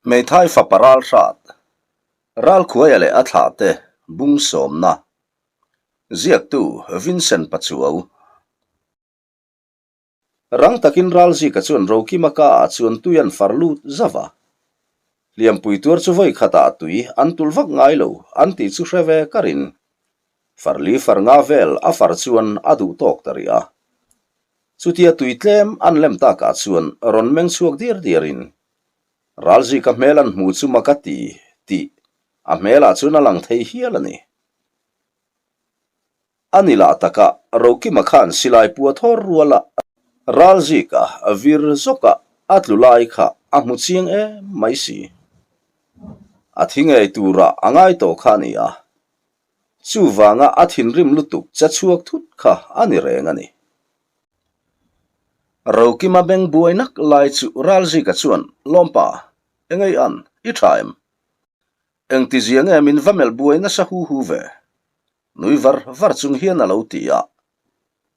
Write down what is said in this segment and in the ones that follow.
Hmeithai fapa ral hrat, Ralkhuaia leh a thlahte bung sawmna. Ziaktu Vincent Pachuau. Rang takin Ralzika chuan Rokima ka ah chuan tui an far lut zauh a. Hliampui tuar chu vawi khatah tui an tulh vak ngai lo an tih chu hre ve karin farli far nga vel a far chuan a duh tawk ta rih a. Chutia tui tlem an lem takah chuan rawn meng chhuak diar diarin Ralzika hmel an hmu chu mak a ti tih a hmelah chuan a lang thei hial a ni. A ni lah taka Rokima khan silai pua thawr ruala Ralzika vir zawka a tlu lai kha a hmu chiang em mai si. A thi ngei turah a ngai tawh kha a ni a. Chuvanga a thinrim lutuk che chhuak thut kha a ni reng a ni. Rokima beng buai nak lai chu Ralzika chuan, Lawmpa, engei an, i tha em? Engtizia nge min va melh buai nasa hu hu ve? Nui var var chung hian a lo ti a.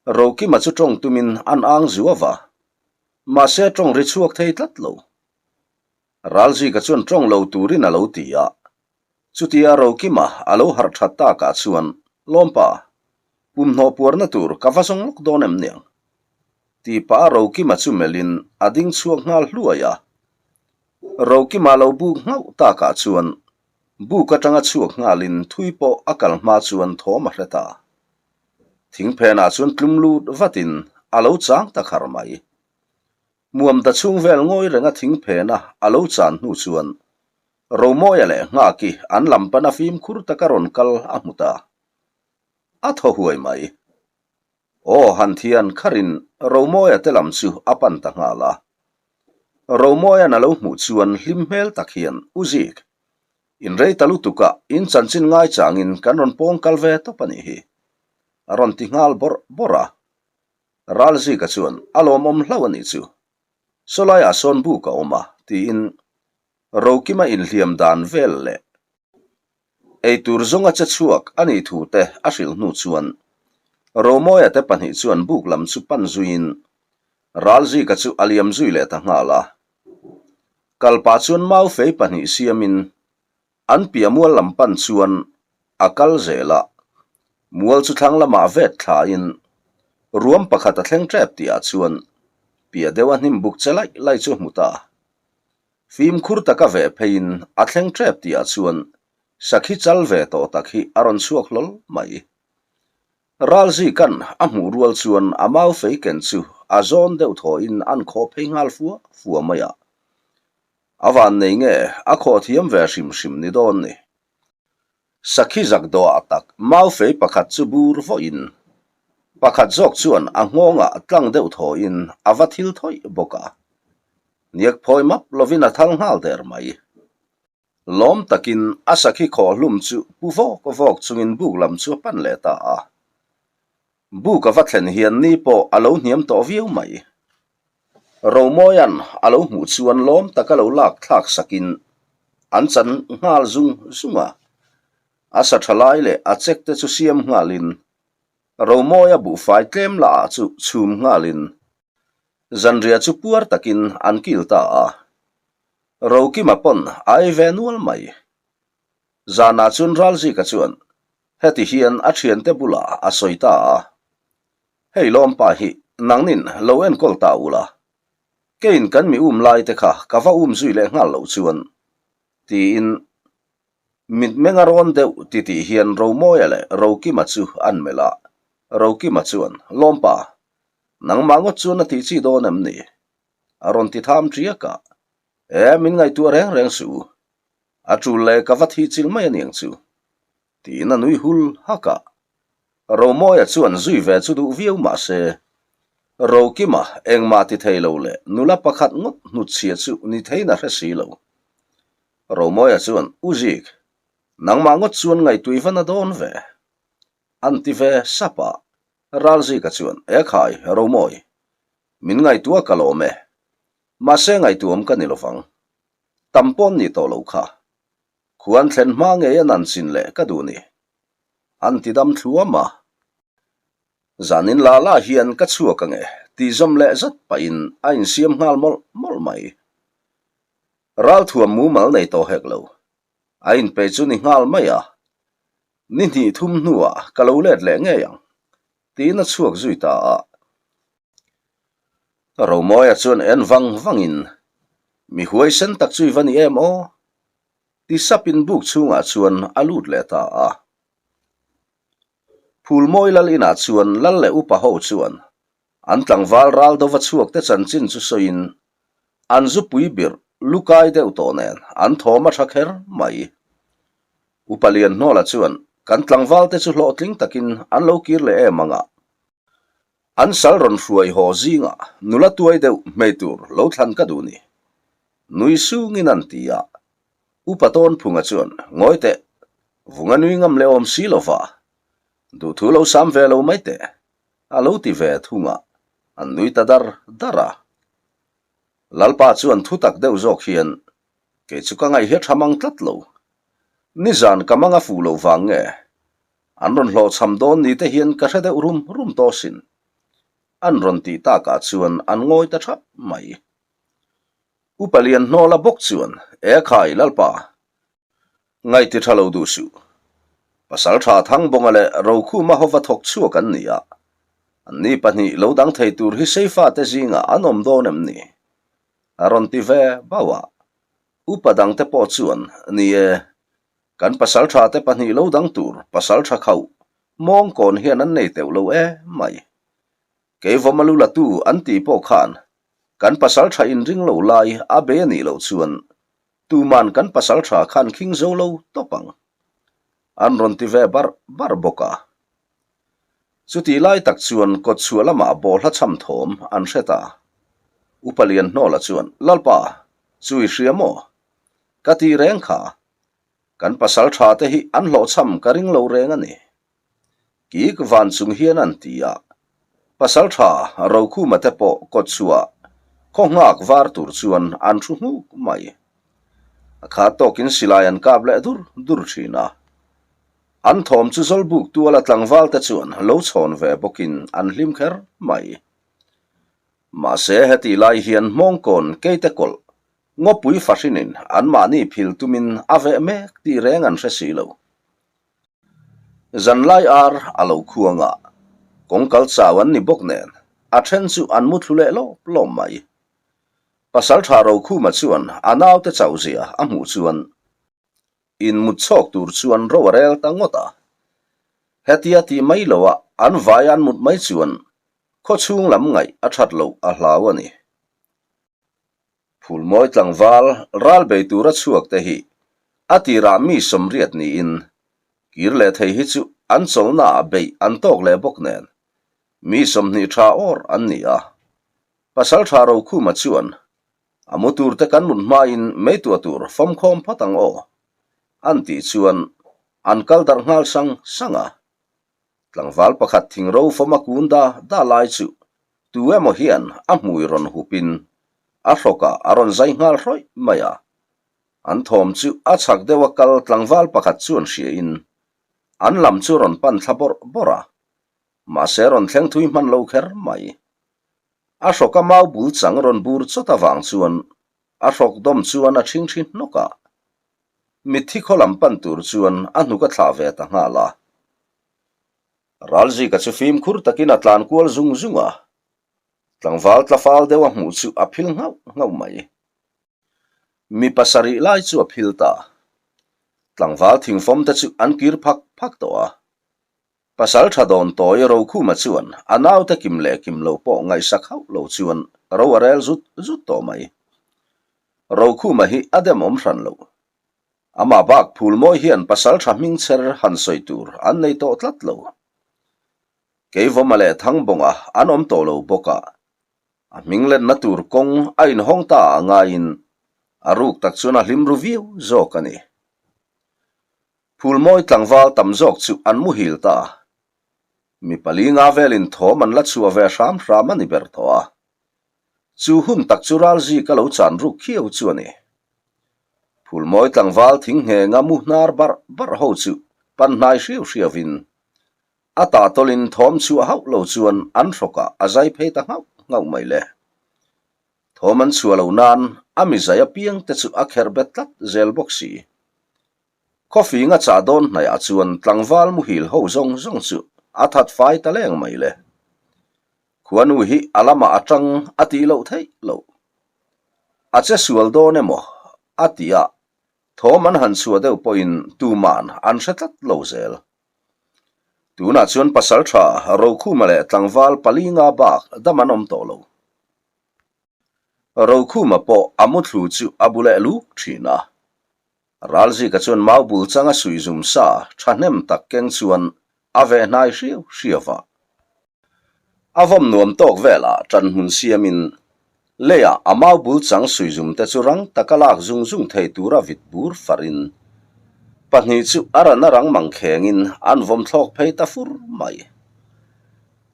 Rokima chu tawng tumin an ang zuau a, mahse tawng ri chhuak thei tlat lo. Ralzika chuan tawng lo turin a lo ti a. Chutia Rokima a lo harh that takah chuan, Lawmpa, pumhnawh puarna tur ka va zawng lawk dawn em niang? Tih pah a Rokima chu melhin a ding chhuak nghal hluai a. Rokima lo buk nghauh takah chuan buk atanga chhuak nghalin thui pawh a kal hma chuan thawm a hre ta. Thingphenah chuan tlum lut vatin a lo chang ta khar mai. Muam ta chhung vel ngawi renga thingphena a lo chan hnu chuan Romawia leh Nghaki an lam pana fimkhur taka rawn kal a hmu ta. A thaw huai mai. Aw han thian kharin Romawia te lam chu a pan ta nghal a. Romawia'n a lo hmuh chuan hlim hmel tak hian U Zik, in rei ta lutuk a, in chanchin ngaichangin kan rawn pawng kal ve tawp a nih hi, a rawn ti nghal bawrh bawrh a. Ralzika chuan a lawmawm hlauh a nih chu. Sawlaiah sawn buk a awm a, tiin Rokima inhliam dan vel leh eitur zawnga che chhuak a nih thu te a hrilh hnu chuan Romawia te pahnih chuan buk lam chu pan zuiin Ralzika chu a liam zui leh ta nghal a. Kalpah chuan mau fei pahnih siamin An piah mual lam pan chuan a kal zel a, mual chu thlang lamah vet thlain ruam pakhat a thleng tep tihah chuan piah deuha hnim buk che laih laih chu a hmu ta. Fimkhur taka veh pheiin a thleng tep tihah chuan sakhi chal ve tawh tak hi a rawn chhuak hlawl mai. Ralzikan a hmuh rual chuan a mau fei ken chu a zawn deuh thawhin an khawh phei nghal fua fua mai a. A van nei nge a khawh thiam ve hrim hrim ni dawn ni. Sakhi zak dawhah tak mau fei pakhat chu bur vawiin pakhat zawk chuan a nghawngah tlang deuh thawhin a va thil thawih bawk a. Niak phawi map lovin a thal nghal der mai. Lawm takin a sakhi khawh hlum chu pu vawk vawk chungin buk lam chu a pan leh ta a. Buk a va thlen hian ni pawh a lo hniam tawh viau mai. Romawia'n a lo hmuh chuan lawm taka lo lak thlak sakin an chan nghal zung zung a. A sa tha lai leh a chek te chu siam nghalin Romawia buhfai tlem lah ah chu chhum nghalin zanriah chu puar takin an kil ta a. Rokima pawn a ei ve nual mai. Zanah chuan Ralzika chuan heti hian a thiante bulah a sawi ta a. Hei lawmpa hi nangnin lo enkawl ta ula, keiin kan mi um lai te kha ka va um zui leh nghal loh chuan, tiin mitmeng a rawn deuh titih hian Romawia leh Rokima chu an melh a, Rokima chuan, Lawmpa, nangmah ngawt chuan a tih chi dawn em ni? a rawn ti tham ṭiak a, E, min ngaihtuah reng reng suh u, a ṭul leh ka va thih chilh mai aniang chu, tiin a nui hul hak a. Romawia chuan zui ve chu duh viau mah se, Rokima engmah ti thei lo leh nula pakhat ngawt hnutchhia chu ni theiin a hre si lo. Romawia chuan, U Zik, nangmah ngawt chuan ngaihtuih va na dawn ve. An ti ve sap a, Ralzika chuan, E khai, Romawi, min ngaihtuah ka lawm e. Mahse ngaihtuahawm ka ni lovang. Tam pawn ni tawh lo kha. Khuan thlen hma ngei a nan chin leh ka duh ni. An ti dam thluam a. Zanin la la hian ka chhuak ange tih zawm leh zat pahin a insiam nghal mawlh mawlh mai. Ralthuam mumal nei tawh hek lo. A inpe chu ni nghal mai a. Ni hnih thum hnuah ka lo let leh ngei ang, tiin a chhuak zui ta a. Romawia chuan en vang vangin, Mi huaisen tak chu i va ni em aw? Ti sapin buk chhungah chuan a lut leh ta a. Phulmawi lal inah chuan lal leh upa ho chuan an tlangval ral dova chhuak te chanchin chu sawiin an zupui birh lukai deuh tawh nen an thawm a tha kher mai. Upa Lianhnawla chuan kan tlangval te chu hlawhtling takin an lo kir leh em ang a. An sal rawn hruai haw zingah nula tuai deuh hmei tur lo thlan ka duh ni. Nui sungin an ti a. Upa Tawnphunga chuan, Ngawi teh, vunga nui ngam leh awm si lova, duhthu lo sam ve lo mai teh, a lo ti ve thung a, an nui ta dar dar a. Lalpa chuan thu tak deuh zawk hian, Kei chu ka ngaih hi a tha mang tlat lo. Nizan ka mang a fuh loh vang nge? An rawn hlawhchham dawn ni te hian ka hre deuh rum rum tawh sin. An rawn tih takah chuan an ngawi ta thap mai. Upa Lianhnawla bawk chuan, E khai, Lalpa! Ngaih ti tha lo duh suh. Pasal tha Thangbawnga leh Rokhuma hova thawk chhuak an ni a. Anni pahnih lo dang thei tur hi Seifate zingah an awm dawn em ni? A rawn ti ve bauh a. Upa dangte pawh chuan, Ni e, kan pasal thate pahnih lo dang tur pasal tha khauh mawngkawn hian an nei teuh lo e mai. Keivawm a lu latu an tih pawh khan kan pasal tha inring lo lai a bei a nih loh chuan tuman kan pasal tha khan khing zo lo tawp ang. An rawn ti ve barh barh bawk a. Chutih lai tak chuan kawtchhuah lamah bawhhla chham thawm an hre ta. Upa Lianhnawla chuan, Lalpa, chu i hria maw? Ka tih reng kha. Kan pasal tha te hi an hlawhchham ka ring lo reng a ni. Kik van chung hian an ti a, pasal tha Rokhuma te pawh kawtchhuah khaw nghak var tur chuan an thu nghuk mai. A khat tawkin silai an kap leh dur dur thin a. An thawm chu Zawlbuk tuala tlangval te chuan lo chhawn ve bawkin an hlim kher mai. Mahse hetih lai hian Hmawngkawn keite kawlh ngawpui fahrinin anmahni phil tumin a veh mek tih reng an hre si lo. Zanlai ar a lo khuang a, kawngkal chau an ni bawk nen a then chu an mu thlu leh lawp lawp mai. Pasaltha Rokhuma chuan a naute chauh zia a hmuh chuan in mut chhawk tur chuan ro a rel ta ngawt a. Hetia tih mai loah an vai an mut mai chuan khawchhung lam ngaih a that loh a hlau a ni. Phulmawi tlangval ral bei tura chhuak te hi a tirah mi sawmriat niin kir leh thei hi chu an chawlhnaah beih an tawk leh bawk nen mi 20 tha awr an ni a. Pasaltha Rokhuma chuan a mu tur te kan mut hmain meituah tur fawmkhawm phawt ang aw an tih chuan an kal darh nghal sang sang a. Tlangval pakhat thingro fawm a kun da da lai chu tu emaw hian a hmui rawn hupin a hrawkah a rawn zai nghal hrawih mai a. An thawm chu a chhak deuha kal tlangval pakhat chuan hriain an lam chu rawn pan thla bawrh bawrh a, mahse rawn thleng thui hman lo kher mai. A hrawka mau bul chang rawn bur chawt avang chuan a hrawk dawm chuan a ṭhingṭhi hnawk a. Mitthi khaw lam pan tur chuan a hnuk a thlah ve ta nghal a. Ralzika chu fimkhur takin a tlan kual zung zung a, tlangval tlafal deuh a hmuh chu a phil nghauh nghauh mai. Mi pasarih lai chu a phil ta. Tlangval thingfawm te chu an kir phak phak tawh a. Pasal tha dawn tawi Rokhuma chuan a naute kim leh kim lo pawh ngaihsak hauh lo chuan ro a rel zut zut tawh mai. Rokhuma hi a demawm hran lo. Amah bak Phulmawi hian pasal tha hming chher han sawi tur an nei tawh tlat lo. Keivawma leh Thangbawnga an awm tawh lo bawk a, a hming lenna tur kawng a inhawng ta a ngaiin a ruk tak chuan a hlim ru viau zawk a ni. Phulmawi tlangval tam zawk chu an muhil ta a, mi pali nga velin thawm an la chhuah ve hram hram a ni ber tawh a. Chu hun tak chu Ralzi ka lo chan ruk khiau chu a ni. Phulmawi tlangval thing nghenga mu hnar barh barh ho chu pan hnai hriau hriauin a tah tawlin thawm chhuah hauh lo chuan an hrawkah a zai phei ta nghauh nghauh mai le. Thawm an chhuah lo nan. a mizai apiang te chu a kherh bet tlat zel bawk si. Khawfing a chah dawn hnaihah chuan tlangval muhil ho zawng zawng chu a that fai ta leng mai le. Khuanu hi a lamah a tang a tih loh theih loh. A che sual dawn emaw a ti a, thawm an han chhuah deuh pawhin tuman an hre tlat lo zel. Tunah chuan pasal tha Rokhuma leh tlangval pali nga bak dam an awm tawh lo. Rokhuma pawh a muthlu chu a bu leh luk thin a. Ralzika chuan mau bul changa suihzum sa thahnem tak keng chuan a veh hnai hriau hriau a. A vawm nuam tawk velah ṭan hmun siamin leiah a mau bul chang suihzum te chu rang taka lak zung zung thei tura vit bur farin pahnih chu a ran a rang mang khengin an vawm thlawk phei ta fur mai.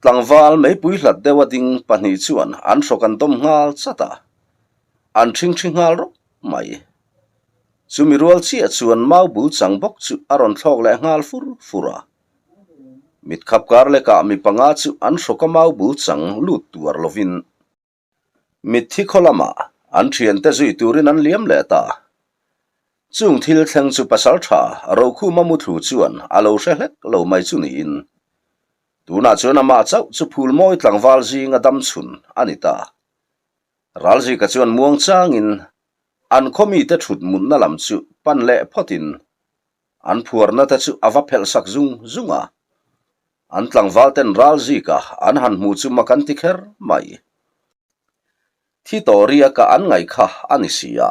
Tlangval meipui hlat deuha ding pahnih chuan an hrawk an dawm nghal chat a, an ṭhingṭhi nghal rawp mai. Chumi rual chiah chuan mau bul chang bawk chu a rawn thlawk leh nghal fur fur a. Mit khap kar lekah mi panga chu an hrawka mau bul chang lut tuar lovin mitthi khaw lamah an thiante zui turin an liam leh ta. Chung thil thleng chu pasal tha Rokhuma muthlu chuan a lo hre hlek lo mai chu niin tunah chuan amah chauh chu phul mawi tlangval zinga dam chhun a ni ta. Ralzika chuan muang changin an khaw mite thut mutna lam chu pan leh phawtin An phuarna te chu a va phelh sak zung zung a, an tlangval ten ral zik a an han hmu chu mak an ti kher mai. Thi tawh riak a an ngaih kha a ni si a.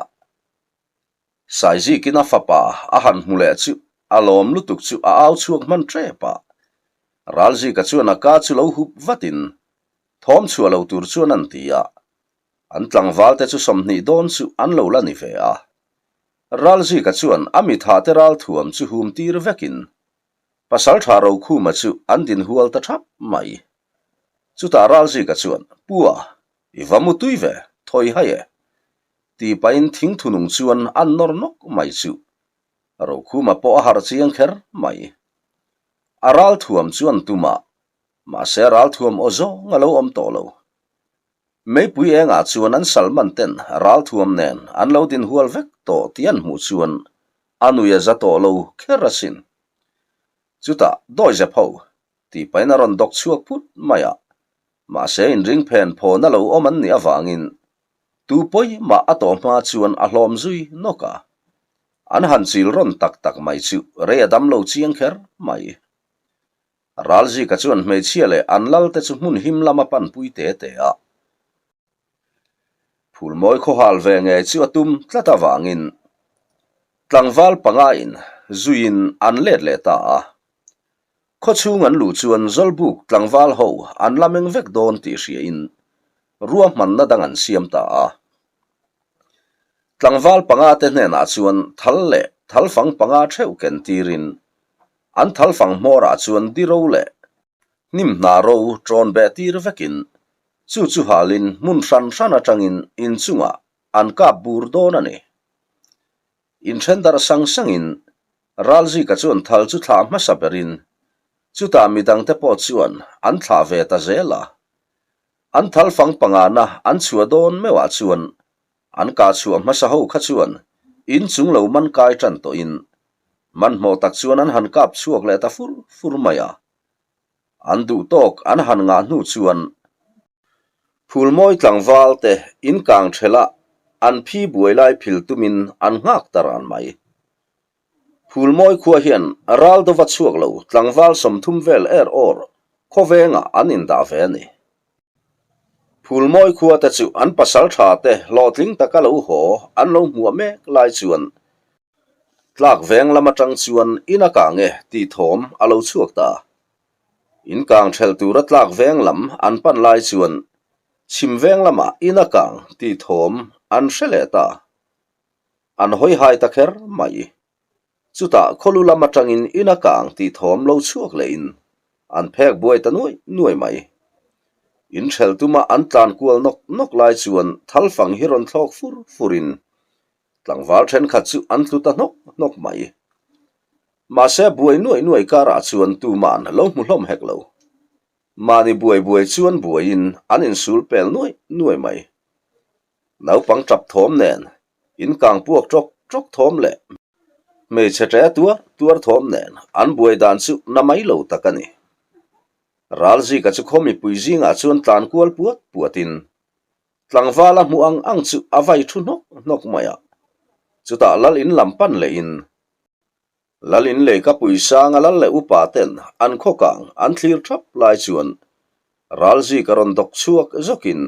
Saizikin a fapa a han hmu leh chu a lawm lutuk chu a au chhuak hman tep a. Ralzika chuan a ka chu lo hup vatin thawm chhuah lo tur chuan an ti a. An tlangval te chu 20 dawn chu an lo la ni ve a. Ralzika chuan a mithate ralthuam chu hum tir vekin Pasaltha Rokhuma chu an din hual ta thap mai. Chutah Ralzika chuan, Pua, i va mu tui ve, thawi hai e. Ti pahin thingthu nung chuan an nawr nawk mai chu. Rokhuma pawh a harh chiang kher mai. A ralthuam chu an tum a, mahse ralthuam aw zawng a lo awm tawh lo. Meipui engah chuan an Salman ten ralthuam nen an lo din hual vek tawh tih an hmuh chuan a nui a za tawh lo kher asin. Chutah dawizep ho tih pahin a rawn dawk chhuak phut mai a, mahse inring phen phawn a lo awm an nih avangin tu pawi mah a tawh hma chuan a hlawm zui nawk a. An han chil rawn tak tak mai chu rei a dam lo chiang kher mai. Ralzika chuan hmeichhia leh an lalte chu hmun him lama panpui te te a. Phulmawi khawhal ve ngei chu a tum tlat avangin tlangval pangain zuiin an let leh ta a. Khawchhung an luh chuan Zawlbuk tlangval ho an la meng vek dawn tih hriain ruahmanna dang an siam ta a. Tlangval panga te hnenah chuan thal leh thalfang panga theuh ken tirin An thalfang hmawrah chuan di ro leh hnim hna ro ṭawn beh tir vekin chu chu halin hmun hran hran aṭangin inchungah an kap bur dawn a ni. Inṭhen darh sang sangin Ralzika chuan thal chu thlah hmasa berin chutah midangte pawh chuan an thlah ve ta zel a. An thalfang pangana an chhuah dawn meuhah chuan An kah chhuah hmasa ho kha chuan in chung lo man kai tan tawhin hmanhmawh tak chuan an han kap chhuak leh ta fur fur mai a. An duh tawk an han ngah hnu chuan Phulmawi tlangval te in kang thelh a an phi buai lai phil tumin an nghak ta ran mai. Phulmawi khua hian ral dova chhuak lo tlangval 30 vel er awr khawvengah an indah ve a ni. Phulmawi khua te chu an pasal tha te hlawhtling taka lo haw an lo hmuah mek lai chuan tlak veng lam atang chuan in a kang e tih thawm a lo chhuak ta. In kang thelh tura tlak veng lam an pan lai chuan chhim veng lamah in a kang tih thawm an hre leh ta. An hawi hai ta kher mai. Chutah khawlu lam atangin in a kang tih thawm lo chhuak lehin an phek buai ta nuai nuai mai. In hrel tuma an tlan kual nawk nawk lai chuan thalfang hi rawn thlawk fur furin tlangval thenkhat chu an tlu ta hnawk hnawk mai. Mahse buai nuai nuai karah chuan tuman lo hmu hlawm hek lo. Mahni buai buai chuan buaiin an insul pel nuai nuai mai. Naupang tap thawm nen, in kang puak ṭawk ṭawk thawm leh hmeichhe ṭe tuar tuar thawm nen an buai dan chu na mai lo tak a ni. Ralzika chu khaw mipui zingah chuan tlan kual puat puatin tlangval a hmuh ang ang chu a vai thu hnawk hnawk mai a. Chutah lal in lam pan lehin Lal in lei ka pui sanga lal leh upa ten an khaw kang an thlir thap lai chuan Ralzika rawn dawk chhuak zawkin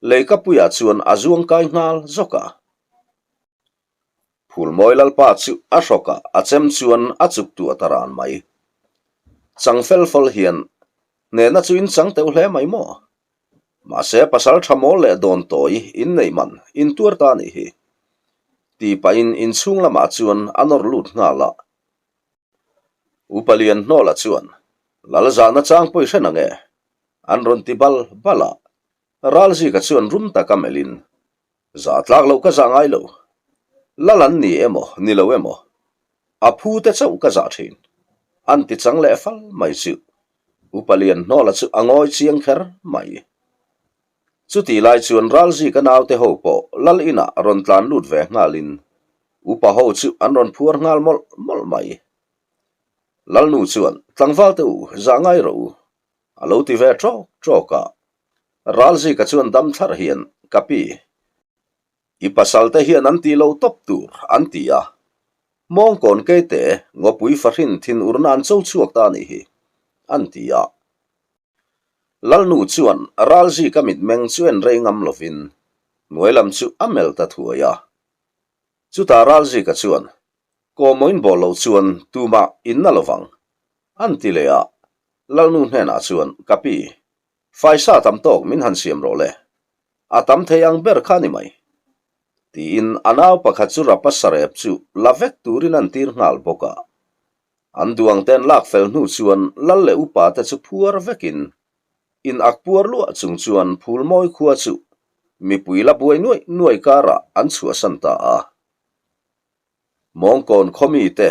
lei ka puiah chuan a zuang kai nghal zawk a. Phulmawi lalpa chu a hrawk a, a chem chuan a chuk tuah ta ran mai. Chang fel fawl hian hnehna chu in chang teuh hle mai maw? Mahse pasal tha mawl leh dawn tawi in neih man in tuar ta nih hi. Ti pahin inchhung lamah chuan a nawr lut nghal a. Upa Lian Hnawla chuan, Lal zahna chang pawi hre nange? An rawn ti bal bal a. Ralzika chuan rum taka melhin, Zah tlak loh ka zah ngai lo. Lal an ni emaw, ni lo emaw, a phu te chauh ka zah thin. An ti chang leh fal mai chu. Upa Lian Hnawla chu a ngawi chiang kher mai. Chutih lai chuan Ralzika naute ho pawh Lal inah rawn tlan lut ve nghalin upa ho chu an rawn phuar nghal mawlh mawlh mai. Lalnu chuan, Tlangval te u, zah ngai rawh u, a lo ti ve ṭawk ṭawk a. Ralzika chuan dam thlarh hian, Ka pi, i pasal te hian an tih lo tawp tur, an ti a. Mawngkawn keite ngawpui fahrin thinurna an cho chhuak ta a nih hi, an ti a. Lalnu chuan Ralzika mitmeng chu en rei ngam lovin hnuai lam chu a melh ta thuai a. Chutah Ralzika chuan, Kawmawin bawl loh chuan tumah in na lovang, an ti leh a. Lalnu hnenah chuan, Ka pi, faisa tam tawk min han siam rawh le, a tam thei ang ber kha ni mai, tiin a nau pakhat chu rapa sarep chu la vek turin an tir nghal bawk a. An duang te an lak fel hnu chuan lal leh upa te chu phuar vekin in ak puar luah chung chuan Phulmawi khua chu mipui la buai nuaih nuaih karah an chhuahsan ta a. Mawngkawn khawmi te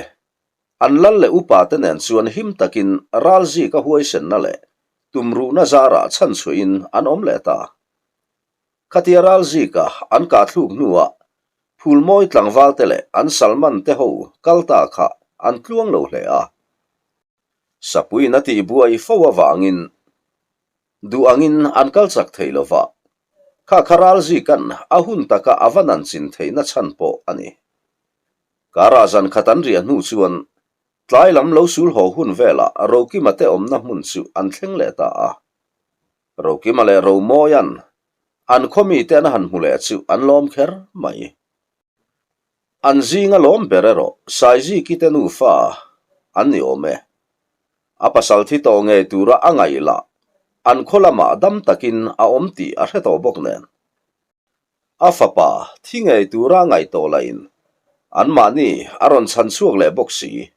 an lal leh upa te nen chuan him takin ralzika huaisenna leh tumruhna zarah chhanchhuahin an awm leh ta. Khatia ralzika an kahthluk hnuah Phulmawi tlangval te leh an Salman te ho kal ta kha an tluang lo hle a. Sapuiin a tih buai fo avangin duh angin an kal chak thei lo va, kha kha ralzikan a hun taka a va nan chin theihna chhan pawh a ni. Karah zan khat an riah hnu chuan tlai lam lo sul haw hun velah Rokima te awmna hmun chu an thleng leh ta a. Rokima leh Romawia'n an khaw mite an han hmu leh chu an lawm kher mai. An zinga lawm ber erawh Saiziki te nufa an ni awm e. A pasal thi tawh ngei tura a ngaih lah an khaw lamah dam takin a awm tih a hre tawh bawk nen. A fapa thi ngei tura a ngaih tawh lahin anmahni a rawn chhan chhuak leh bawk si.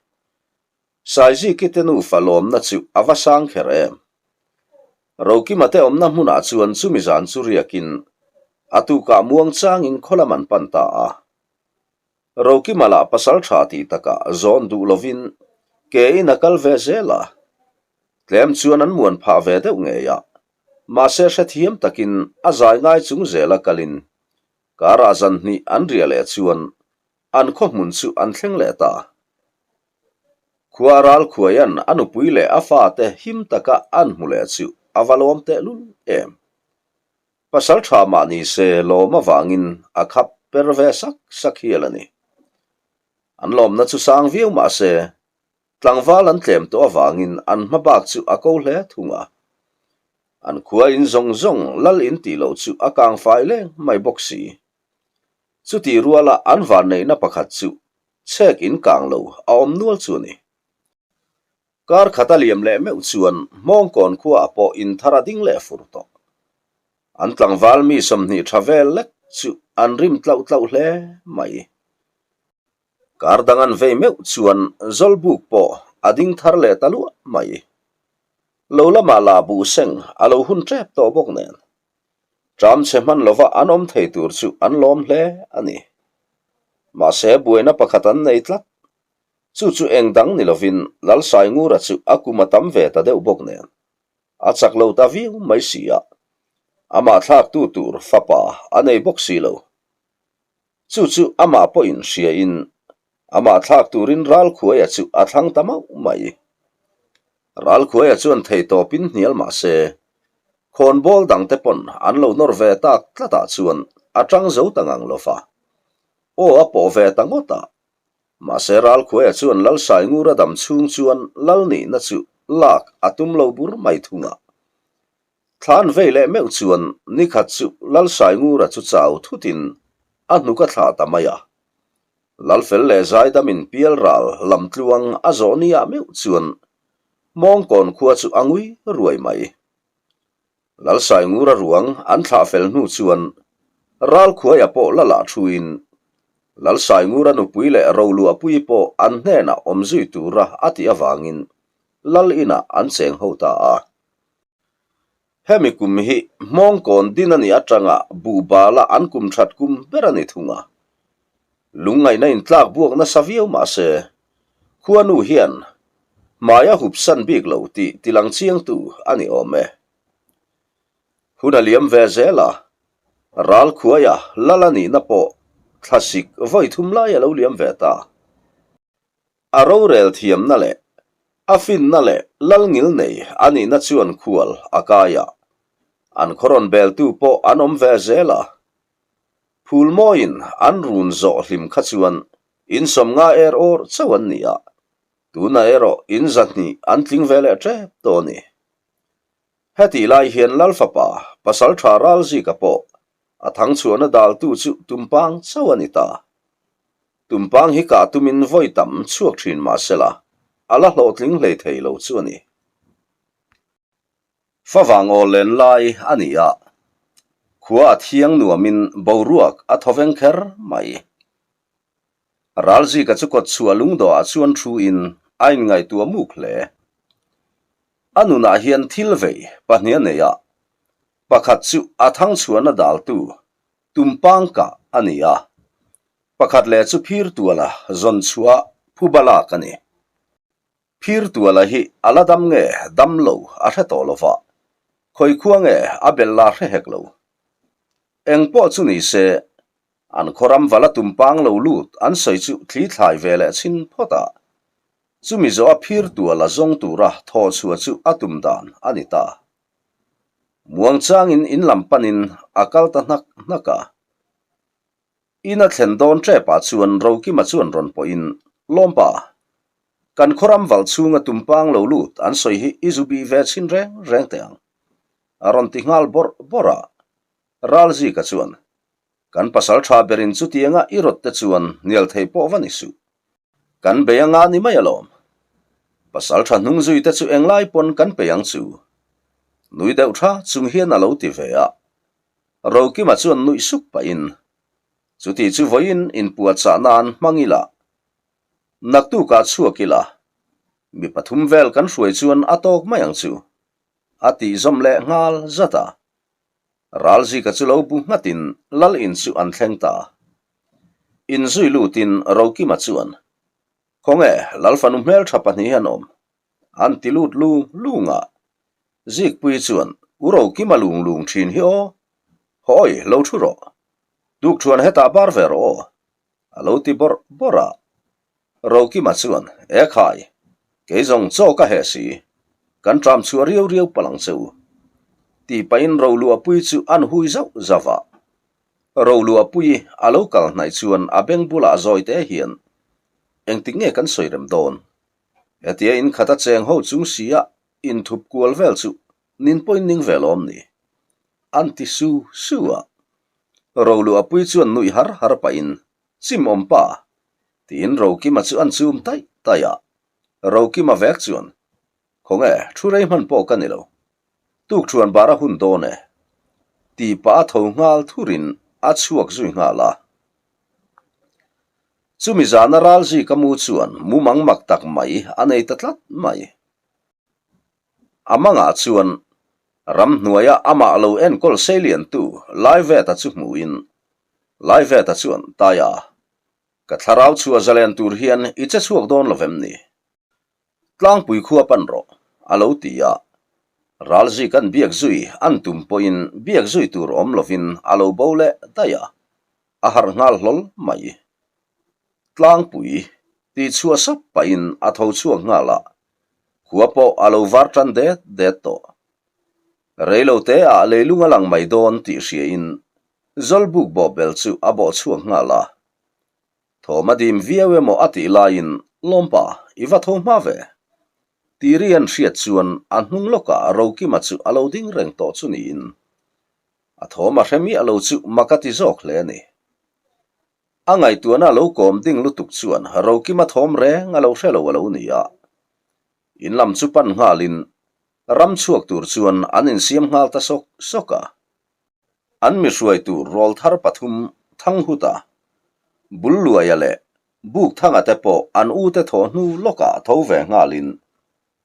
Saiziki te nufa lawmna chu a va sang kher em? Rokima te awmna hmunah chuan chumi zan chu riakin a tukah muang changin khaw lam an pan ta a. Rokima lah pasal tha tih takah zawn duh lovin ke in a kal ve zel a. Tlem chuan an muan phah ve deuh ngei a, mahse hrethiam takin a zai ngai chung zela kalin karah zan hnih an riah leh chuan an khaw hmun chu an thleng leh ta. Khua ral khuaian a nupui leh a fate him taka an hmu leh chu a va lawm tehlul em. Pasal tha mah ni se lawm avangin a khap per ve sak sak hial a ni. An lawmna chu sang viau mah se, tlangval an tlem tawh avangin an hma bak chu a ko hle thung a. An khua in zawng zawng lal in tih loh chu a kang fai leng mai bawk si. Chutih ruala an vanneihna pakhat chu Chhek in kang lo a awm nual chu a ni. Kar khat a liam leh meuh chuan Hmawngkawn khuaah pawh in thar a ding leh fur tawh. An tlangval mi 20 tha vel lek chu an rim tlauh tlauh hle mai. Kar dang an vei meuh chuan Zawlbuk pawh a ding thar leh ta luah mai. Lo lamah lah buh seng a lo hun tep tawh bawk nen. Ṭam chhe hman lova an awm thei tur chu an lawm hle a ni. Mahse, buaina pakhat an nei tlat. Chu chu eng dang ni lovin Lalsaingura chu a kum a tam ve ta deuh bawk nen. A chak lo ta viau mai si a. Amah thlaktu tur fapa a nei bawk si lo. Chu chu amah pawhin hriain amah thlak turin Ralkhuaia chu a thlang ta mauh mai. Ralkhuaia chuan theitawpin hnial mah se, khawnbawl dangte pawn an lo nawr ve tak tlatah chuan a tang zo ta ngang lo va. Aw a pawh ve ta ngawt a. Mahse Ralkhuaia chuan Lalsaingura dam chhung chuan Lal nihna chu lak a tum lo bur mai thung a. Thlan vei leh meuh chuan nikhat chu Lalsaingura chu chau thutin a hnuk a thlah ta mai a. Lalfel leh Zaidamin pialral lamtluang a zawh niah meuh chuan Hmawngkawn khua chu a ngui ruai mai. Lalsaingura ruang an thlah fel hnu chuan Ralkhuaia pawh la lah thuin Lalsaingura nupui leh Roluahpuii pawh an hnenah awm zui tura a tih avangin Lal inah an cheng ho ta a. Hemi kum hi Hmawngkawn din a nih atanga buhbala an kum that kum ber a ni thung a. Lungngaihna intlak buak nasa viau mah se, khuanu hian hmai a hup san bik lo tih tilang chiangtu a ni awm e. Hun a liam ve zel a, Ralkhuaia lal a nihna pawh thlasik vawi thum lai a lo liam ve ta. A rorel thiamna leh a finna leh lalngil nei a nihna chuan khual a kai a, an khaw rawn beltu pawh an awm ve zel a. Phulmawiin an run zawh hlim kha chuan in sawmnga er awr chauh an ni a, tunah erawh in zahnih an tling ve leh tep tawh a ni. Hetih lai hian Lalfapa Pasaltha Ralzika pawh a thangchhuahna daltu chu Tumpang chauh a ni ta. Tumpang hi kah tumin vawi tam chhuak thin mah sela, a la hlawhtling hlei thei lo chu a ni. Favang aw len lai a ni a, khua a thiang nuamin boruak a thaw veng kher mai. Ralzika chu kawt chhuah lungdawhah chuan thu in a inngaihtuah muk hle. A nunah hian thil vei pahnih a nei a, pakhat chu a thangchhuahna daltu Tumpang kah a ni a, pakhat leh chu Phirtuala zawn chhuah phuba lak a ni. Phirtuala hi a la dam nge dam lo a hre tawh lo va, khawi khua nge a bel la hre hek lo. Eng pawh chu ni se, an khawram vala tumpang lo lut an sawi chu thli thlai ve leh chhin phawt a, chumi zawh a Phirtuala zawng tura thawh chhuah chu a tum dan a ni ta. Muangchangin in lam panin a kal ta hnak hnak a. In a thlen dawn ṭepah chuan Rokima chuan rawn pawhin, Lawmpa, kan khawram val chhunga tumpang lo lut an sawi hi i zu bih ve chhin reng reng teh ang, a rawn ti nghal bawrh bawrh a. Ralzika chuan, Kan pasal tha berin chutianga i rawt te chuan hnial thei pawh va ni suh. Kan bei anga ni mai alawm. Pasal tha hnung zui te chu englai pawn kan pei ang chu. Nui deuh tha chung hian a lo ti ve a. Rokima chuan nuih suk pahin, Chuti chu vawiin inpuahchah nan hmang ila, naktukah chhuak ila, mi pathum vel kan hruai chuan a tawk mai ang chu, a tih zawm leh nghal zat a. Ralzika chu lo bu nghatin Lal in chu an thleng ta. Inzui lutin Rokima chuan, Khawnge Lal fanu hmeltha pahnih hi an awm? An ti lut lung lung a. Zikpuii chuan, U Rokima lung lung thin hi aw. Hawi, lo thu rawh. Tukthuan hetah bar ve rawh aw. A lo ti bawrh bawrh a. Rokima chuan, E khai, kei zawng chaw ka heh si, kan ṭam chhuah riau riau palh ang che u. Tih pahin Roluahpuii chu an hui zauh zauh a. Roluahpuii a lo kal hnaih chuan a beng bulah zawi te hian, Engtik nge kan sawi rem dawn? Hetia inkhat a cheng ho chung sia inthup kual vel chu nin pawhin ning ve lawm ni? An ti su su a. Roluahpuii chuan nuih har har pahin, Chimawm pa! Tiin Rokima chu an chum taih taih a. Rokima vek chuan, Khawnge, thu rei hman pawh ka ni lo. Tukthuan bar a hun dawn e. Tih pah a tho nghal thurin a chhuak zui nghal a. Chumi zana Ralzika mu chuan mumang mak tak mai a nei ta tlat mai. A mangah chuan ramhnuaia amah lo enkawl seiliantu Laiveta chu hmuhin, Laiveta chuan, Taia, ka thlarau chhuah zalen tur hian i che chhuak dawn lo vem ni? Tlangpui khua pan rawh, a lo ti a. Ralzik an biak zui an tum pawhin biak zui tur awm lovin a lo bo leh daih a, a harh nghal hlawl mai. Tlangpui tih chhuah sap pahin a tho chhuak nghal a, khua pawh a lo var tan det det tawh. Reilo te ah leilung a lang mai dawn tih hriain Zawlbuk bawhbel chu a bawh chhuak nghal a. Thawm a dim viau emaw a tih laiin Lawmpa, i va tho hma ve? Tih ri an hriat chuan a hnung lawkah Rokima chu a lo ding reng tawh chu niin a thawm a hre miah lo chu mak a ti zawk hle a ni. A ngaihtuahna a lo kawm ding lutuk chuan Rokima thawm reng a lo hre lo a lo ni a. In lam chu pan nghalin ram chhuak tur chuan an insiam nghal ta sawk sawk a. An mi hruai tur rawlthar pathum Thanghuta, Bulluaia leh Bukthanga te pawh an ute thawh hnu lawkah tho ve nghalin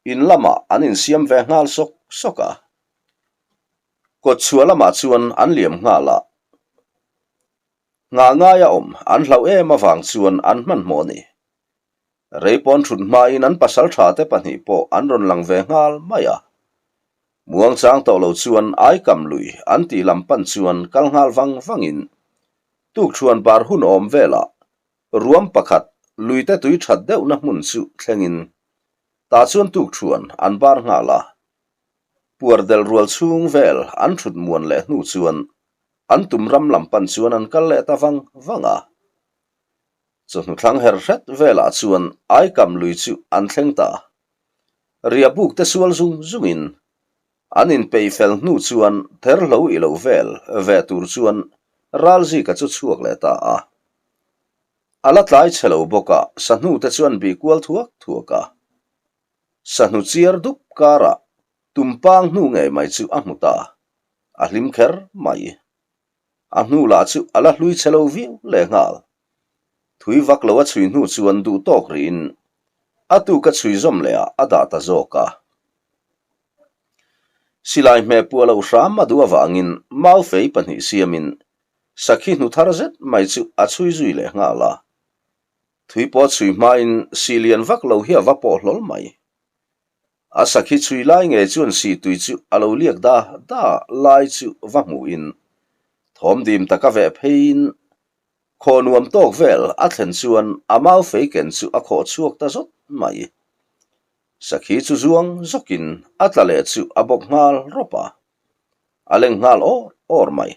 in lamah an insiam ve nghal sawk sawk a. Kawtchhuah lamah chuan an liam nghal a. Nghah ngaia awm an hlauh em avang chuan an hmanhmawh a ni. Rei pawn thut hmain an pasal tha te pahnih pawh an rawn lang ve nghal mai a. Muangchang tawh lo chuan Aikam lui an tih lam pan chuan kal nghal vang vangin tukthuan bar hun awm velah ruam pakhat luite tui that deuhna hmun chu thlengin tah chuan tukthuan an bar nghal a. Puar del rual chhung vel an thut muan leh hnu chuan an tum ram lam pan chuan an kal leh ta vang vang a. Chawhnu thlang her hret velah chuan Aikam lui chu an thleng ta. Riahbuk te sual zung zungin an inpeih fel hnu chuan therhlo i lo vel ve tur chuan Ralzika chu chhuak leh ta a. A la tlai chhe lo bawk a, sahnu te chuan bih kual thuak thuak a. Sahnu chiar dup karah tumpang hnu ngei mai chu a hmu ta, a hlim kher mai. A hnu lah chu a la hlui chhe lo viau lehnghal. Thui vak lo a chhui hnu chuan duh tawk rihin a tuk a chhui zawm leh ah a dah ta zawk a. Silai hmeh puah loh hram a duh avangin mau fei pahnih siamin sakhi hnu thar zet mai chu a chhui zui lehnghal a. Thui pawh chhui hmain sih lian vak lo hi a va pawh hlawl mai. A sakhi chhui lai ngei chuan sih tui chu a lo liak da da lai chu va hmuhin thawm dim taka veh pheiin khaw nuam tawk vel a thlen chuan a mau fei ken chu a khawh chhuak ta zawt mai. Sakhi chu zuang zawkin a tla leh chu a bawk nghal rawp a, a leng nghal awr awr mai.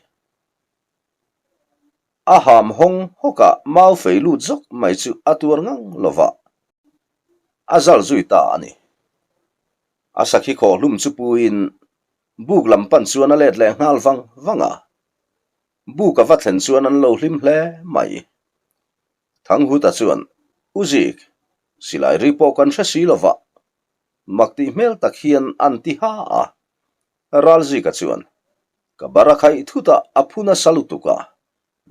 A ham hawng hawkah mau fei lut zawk mai chu a tuar ngang lo va, a zal zui ta a ni. A sakhi khawh hlum chu puiin buk lam pan chuan a let leh nghal vang vang a, buk a va thlen chuan an lo hlim hle mai. Thanghuta chuan, U Zik, silai ri pawh kan hre si lo va, mak tih hmel tak hian an ti ha a. Ralzika chuan, Ka bar a khaih thut a, a phu nasa lutuk a,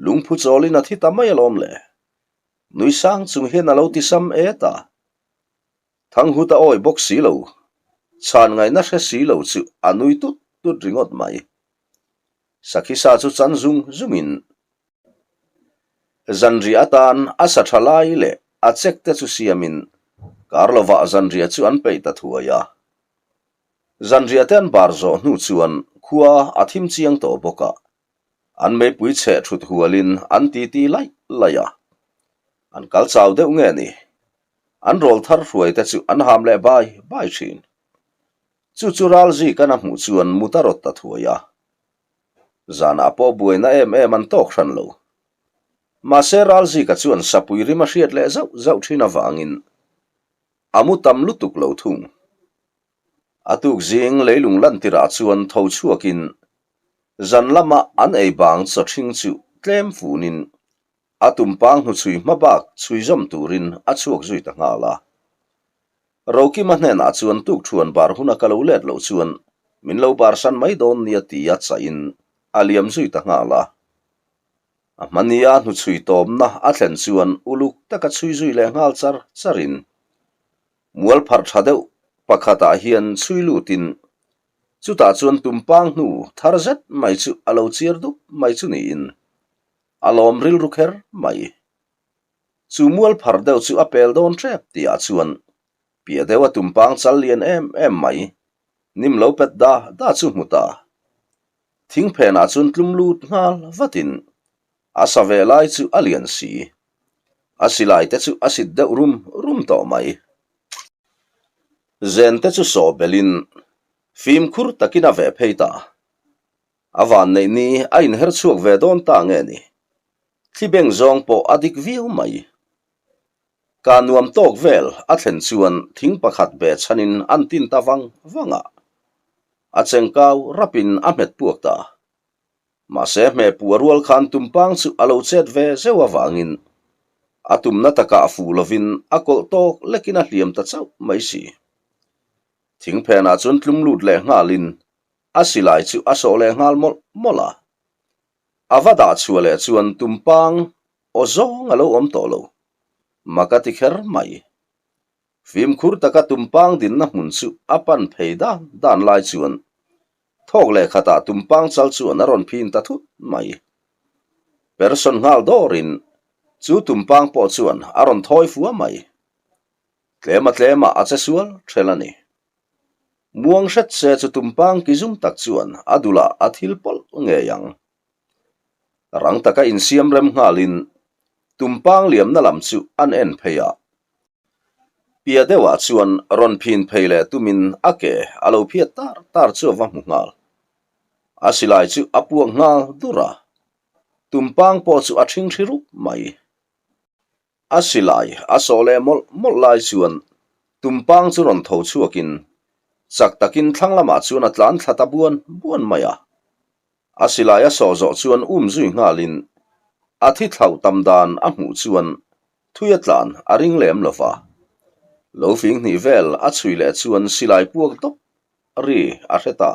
lungphu chawlin a thi ta mai alawm le. Nui sang chung hian a lo ti sam et a. Thanghuta awi bawk si lo, chhan ngaihna hre si lo chu a nui tut tut ringawt mai. Sakhi sa chu chan zung zungin zanriah atan a sa tha lai leh a chek te chu siamin kar lovah zanriah chu an peih ta thuai a. Zanriah te an bar zawh hnu chuan khua a thim chiang tawh bawk a, an meipui chheh thut hualin an titi laih laih a. An kal chau deuh nge ni? An rawl thar hruai te chu an ham leh bai bai thin. Chu chu Ralzika'n a hmuh chuan mut a rawt ta thuai a. Zanah pawh buaina em em an tawk hran lo. Mahse Ralzika chuan sapui rim a hriat leh zauh zauh thin avangin A mu tam lutuk lo thung. A tuk zing leilung lantirah chuan tho chhuakin zan lama an ei bang chaw ṭhing chu tlem funin a tumpang hnuchhui hma bak chhui zawm turin a chhuak zui ta nghal a. Rokima hnenah chuan tukṭhuan bar huna ka lo let loh chuan min lo barsan mai dawn nia tia chahin a liam zui ta nghal a. A hmania hnuchhui tawmna a thlen chuan uluk taka chhui zui leh nghal char charin mual pharh tha deuh pakhatah hian chhui lutin chutah chuan tumpang hnu thar zet mai chu a lo chiar dup mai chu niin a lawm rilru kher mai. Chu mual pharh deuh chu a pel dawn tep tihah chuan piah deuha tumpang chal lian em em mai. Nim lo pet da da chu hmu ta. Thing phenah chuan tlum lut nghal vatin a sa ve lai chu a lian si. A silai te chu a sit deuh rum rum tawh mai. Zen te chu saw belin fimkhur takin a veh phei ta. A van neih ni a inher chhuak ve dawn ta nge ni? Thli beng zawng pawh a dik viau mai. Ka nuam tawk vel a thlen chuan thing pakhat ve chhanin an tin ta vang vang a. A chengkau rapin a hmet puak ta. Mahse hmehpuh a rual khan tumpang chu a lo chet ve zeuh avangin a tumna takah fuh lovin a kawlh tawk lekin a hliam ta chauh mai si. Thing phenah chuan tlum lut leh nghalin a silai chu a sawh leh nghal mawlh mawlh a. A va dah chhuah leh chuan tumpang aw zawng a lo awm tawh lo. Mak a ti kher mai. Fimkhur taka tumpang dinna hmun chu a pan phei dan dan lai chuan thawk leh khatah tumpang chal chuan a rawn phin ta thut mai. Person nghal dawrin chu tumpang pawh chuan a rawn thawi fua mai. Tlema tlemah a che sual ṭhel a ni. Muang hret se chu tumpang ki zum tak chuan a dulah a thil pawlh ngei ang. Rang taka insiam rem nghalin tumpang liamna lam chu an en phei a. Pia deuhah chuan rawn phin phei leh tumin a ke a lo phiat tar tar chu a va hmu nghal. A silai chu a puak nghal dur a, tumpang pawh chu a ṭhingṭhi rup mai. A silai a sawh leh mawlh mawlh lai chuan tumpang chu rawn tho chhuakin chak takin thlang lamah chuan a tlan thla ta buan buan mai a. A silai a sawh zawh chuan um zui nghalin a thi thlauh tam dan a hmuh chuan thui a tlan a ring lem lo va. Lo fing hnih vel a chhui leh chuan silai puak dawp ri a hre ta.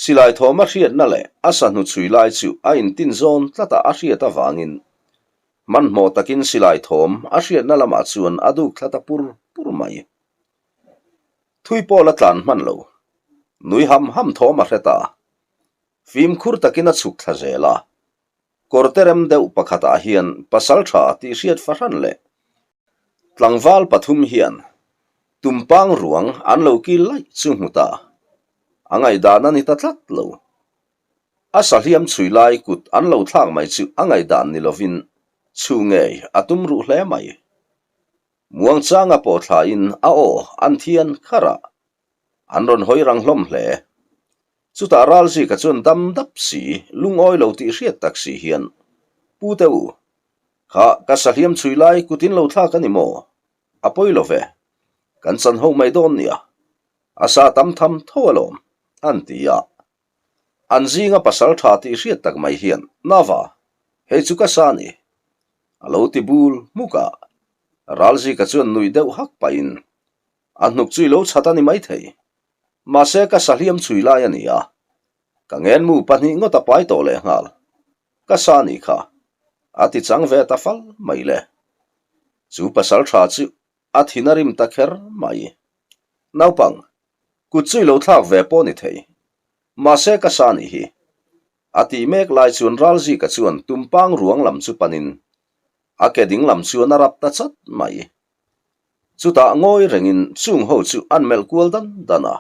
Silai thawm a hriatna leh a sahnu chhui lai chu a intin zawn tlatah a hriat avangin hmanhmawh takin silai thawm a hriatna lamah chuan a duk thla ta pur pur mai. Thui pawh la tlan hman lo. Nui ham ham thawm a hre ta. Fimkhur takin a chhuk thla zel a. Kawrte rem deuh pakhatah hian pasal tha tih hriat fahran leh tlangval pathum hian tumpang ruang an lo kil laih chu hmu ta. A ngaihdan a ni ta tlat lo. A sahliam chhui lai kut an lo thlak mai chu a ngaihdan ni lovin chhu ngei a tum ruh hle mai. Muangchanga pawh thlain a aw an thian kharh a, an rawn hawi rang hlawm hle. Chutah Ralzika chuan dam dap si, lungawi lo tih hriat tak si hian, Pu te u, kha ka sahliam chhui lai kut in lo thlak a ni maw? A pawi lo ve. Kan chan ho mai dawn nia. A sa tam tham tho alawm, an ti a. An zinga pasal tha tih hriat tak mai hian, Nava, hei chu ka sa ni. A lo ti bul hmuk a. Ralzika chuan nuih deuh hak pahin, A hnuk chu i lo chhat a ni maithei. Mahse ka sahliam chhui lai a ni a. Ka ngenmu pahnih ngawt a pai tawh lehnghal. Ka sa ni kha. A ti chang ve ta fal mai le. Chu pasal tha chu a thin a rim ta kher mai. Naupang, kut chu i lo thlak ve pawh ni thei. Mahse ka sa nih hi. A tih mek lai chuan Ralzika chuan tumpang ruang lam chu panin a ke ding lam chuan a rap ta chat mai. Chutah ngawi rengin chung ho chu an melh kual dan dan a.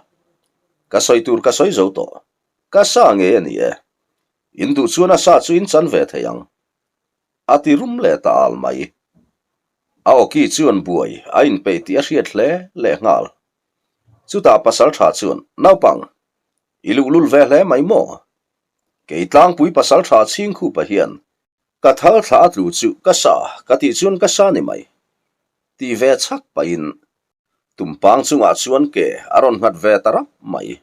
Ka sawi tur ka sawi zo tawh. Ka sa ngei a ni e. In duh chuan a sa chu in chan ve thei ang. A ti rum leh ta al mai. A awki chuan buai a inpeih tih a hriat hle lehnghal. Chutah pasal tha chuan, Naupang, i luhlul ve hle mai maw? Kei tlangpui pasal tha chhingkhupa hian ka thal thla a tlu chu ka sa ka tih chuan ka sa ni mai. Ti ve chhak pahin tumpang chungah chuan ke a rawn nghat ve ta rap mai.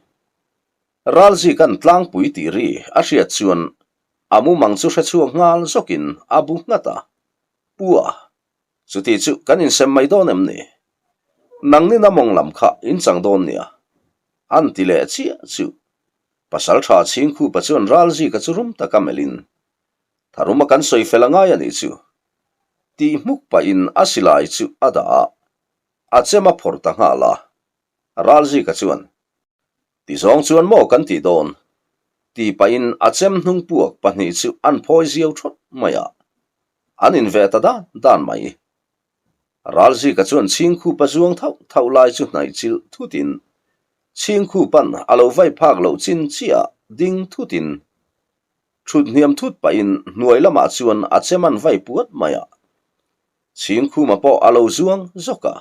Ralzika'n tlangpui tih ri a hriat chuan a mumang chu hrechhuak nghal zawkin a bu nghat a. Pua, chuti chu kan insem mai dawn em ni? Nangni na mawng lam kha in chang dawn nia. An ti leh chiah chu. Pasal tha Chhingkhupa chuan Ralzika chu rum taka melhin, Tharuma kan sawi fel a ngai a nih chu. Tih hmuk pahin a silai chu a dah a, a chem a phawrh ta nghal a. Ralzika chuan, Ti zawng chuan maw kan tih dawn? Ti pahin a chem hnung puak pahnih chu an phawi ziau thawt mai a, an inveh ta dan dan mai. Ralzika chuan chhingkhupa zuang thauh thauh lai chu hnaih chilh thutin. Chhingkhupa'n a lo vai phak loh chin chiah ding thutin thut hniam thut pahin hnuai lamah chuan a chem an vai puat mai a. Chhingkhuma pawh a lo zuang zawk a.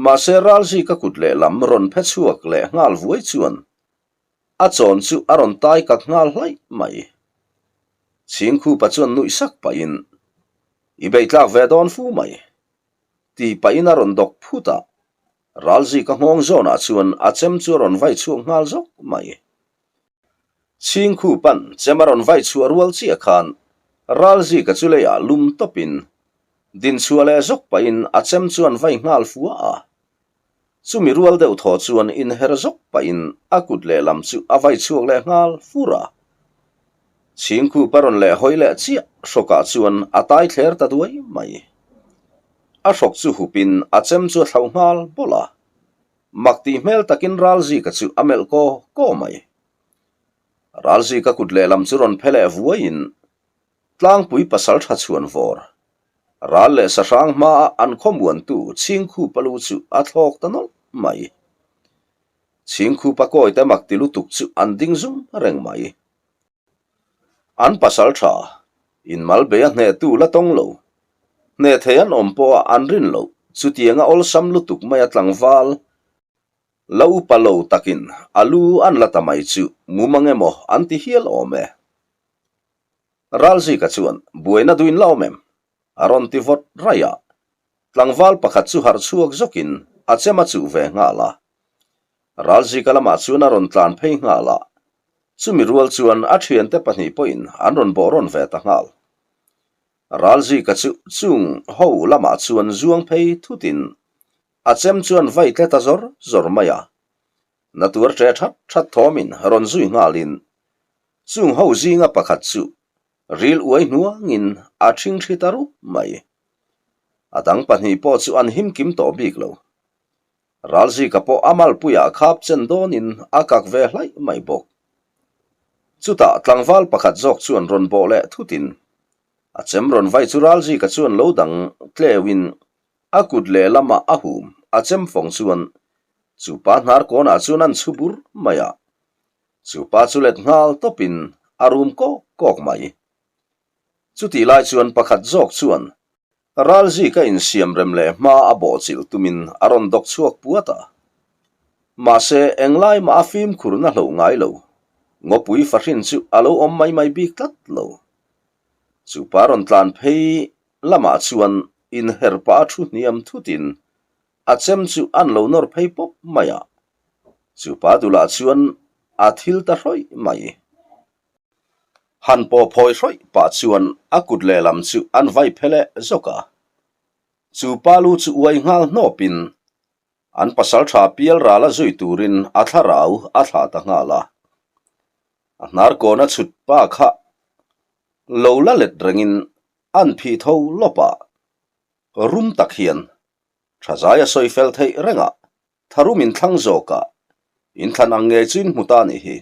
Mahse Ralzika kut lehlam rawn phe chhuak leh nghal vuai chuan a chawn chu a rawn tai kak nghal hlaih mai. Chhingkhupa chuan nuih sak pahin, I beitlak ve dawn fu mai. Tih pahin a rawn dawk phut a, Ralzika nghawng zawnah chuan a chem chu a rawn vai chhuak nghal zawk mai. Chhingkhupa'n chem a rawn vai chhuah rual chiah khan Ralzika chu leiah lum tawpin dinchhuah leh zawk pahin a chem chuan vai nghal fua a. Chumi rual deuh thaw chuan inher zawk pahin a kut lehlam chu a vai chhuak leh nghal fur a. Chhingkhupa rawn leh hawi leh chiah hrawkah chuan a tai thler ta duai mai. A hrawk chu hupin a chem chu a thlauh nghal bawlh a. Mak tih hmel takin Ralzika chu a melh kaw kaw mai. Ralzika kut lehlam chu rawn phe leh vuaiin Tlangpui pasal tha chhuan vawr. Ral leh sahrang hmaa an khawmuantu Chhingkhupa lu chu a thlawk ta nawlh mai. Chhingkhupa kawite mak ti lutuk chu an ding zum reng mai. An pasal tha, inmal bei a hnehtu la tawng lo. Hneh thei an awm pawha an rin loh chutianga awlsam lutuk mai a tlangval la upa lo takin a lu an la ta mai chu mumang emaw an ti hial awm e. Ralzika chuan buaina duin la awm em? A rawn ti vawt raih a. Tlangval pakhat chu harh chhuak zawkin a chem a chuh ve nghal a. Ralzika lamah chuan a rawn tlan phei nghal a. Chumi rual chuan a thiante pahnih pawhin an rawn bawh rawn ve ta nghal. Ralzika chu chung ho lamah chuan zuang phei thutin a chem chuan vai tle ta zawr zawr mai a. Na tuar ṭe that that thawmin rawn zui nghalin Chung ho zinga pakhat chu ril uai hnuangin a ṭhingṭhi ta rup mai. A dang pahnih pawh chu an him kim tawh bik lo. Ralzika pawh a malpuiah khap chen dawnin a kak ve hlaih mai bawk. Chutah tlangval pakhat zawk chuan rawn bawh leh thutin a chem rawn vai chu Ralzika chuan lo dang tleuin a kut lehlamah a hum a chem fawng chuan chupa hnar kawnah chuan an chhu bur mai a. Chu pa chu let nghal tawpin a rum kawk kawk mai. Chutih lai chuan pakhat zawk chuan Ralzika insiam rem leh hma a bawhchilh tumin a rawn dawk chhuak puat a. Mahse, englai mah a fimkhurna hloh ngai lo. Ngawpui fahrin chu a lo awm mai mai bik tlat lo. Chu pa rawn tlan phei lamah chuan inher pah a thu hniam thutin A chem chu an lo nawr phei pawp mai a, chu pa dulah chuan a thil ta hrawih mai. Han pawh phawi hrawih pah chuan a kut lehlam chu an vai phe leh zawk a. Chu pa lu chu uai nghal hnawpin an pasal tha pial ral a zui turin a thlarau a thlah ta nghal a. A hnar kawn a chhut pa kha lo la let rengin an phih tho lawp a, rum tak hian Thazai a sawi fel theih reng a, tharum in thlang zawk a, in thlan ang ngei chu in hmu ta nih hi.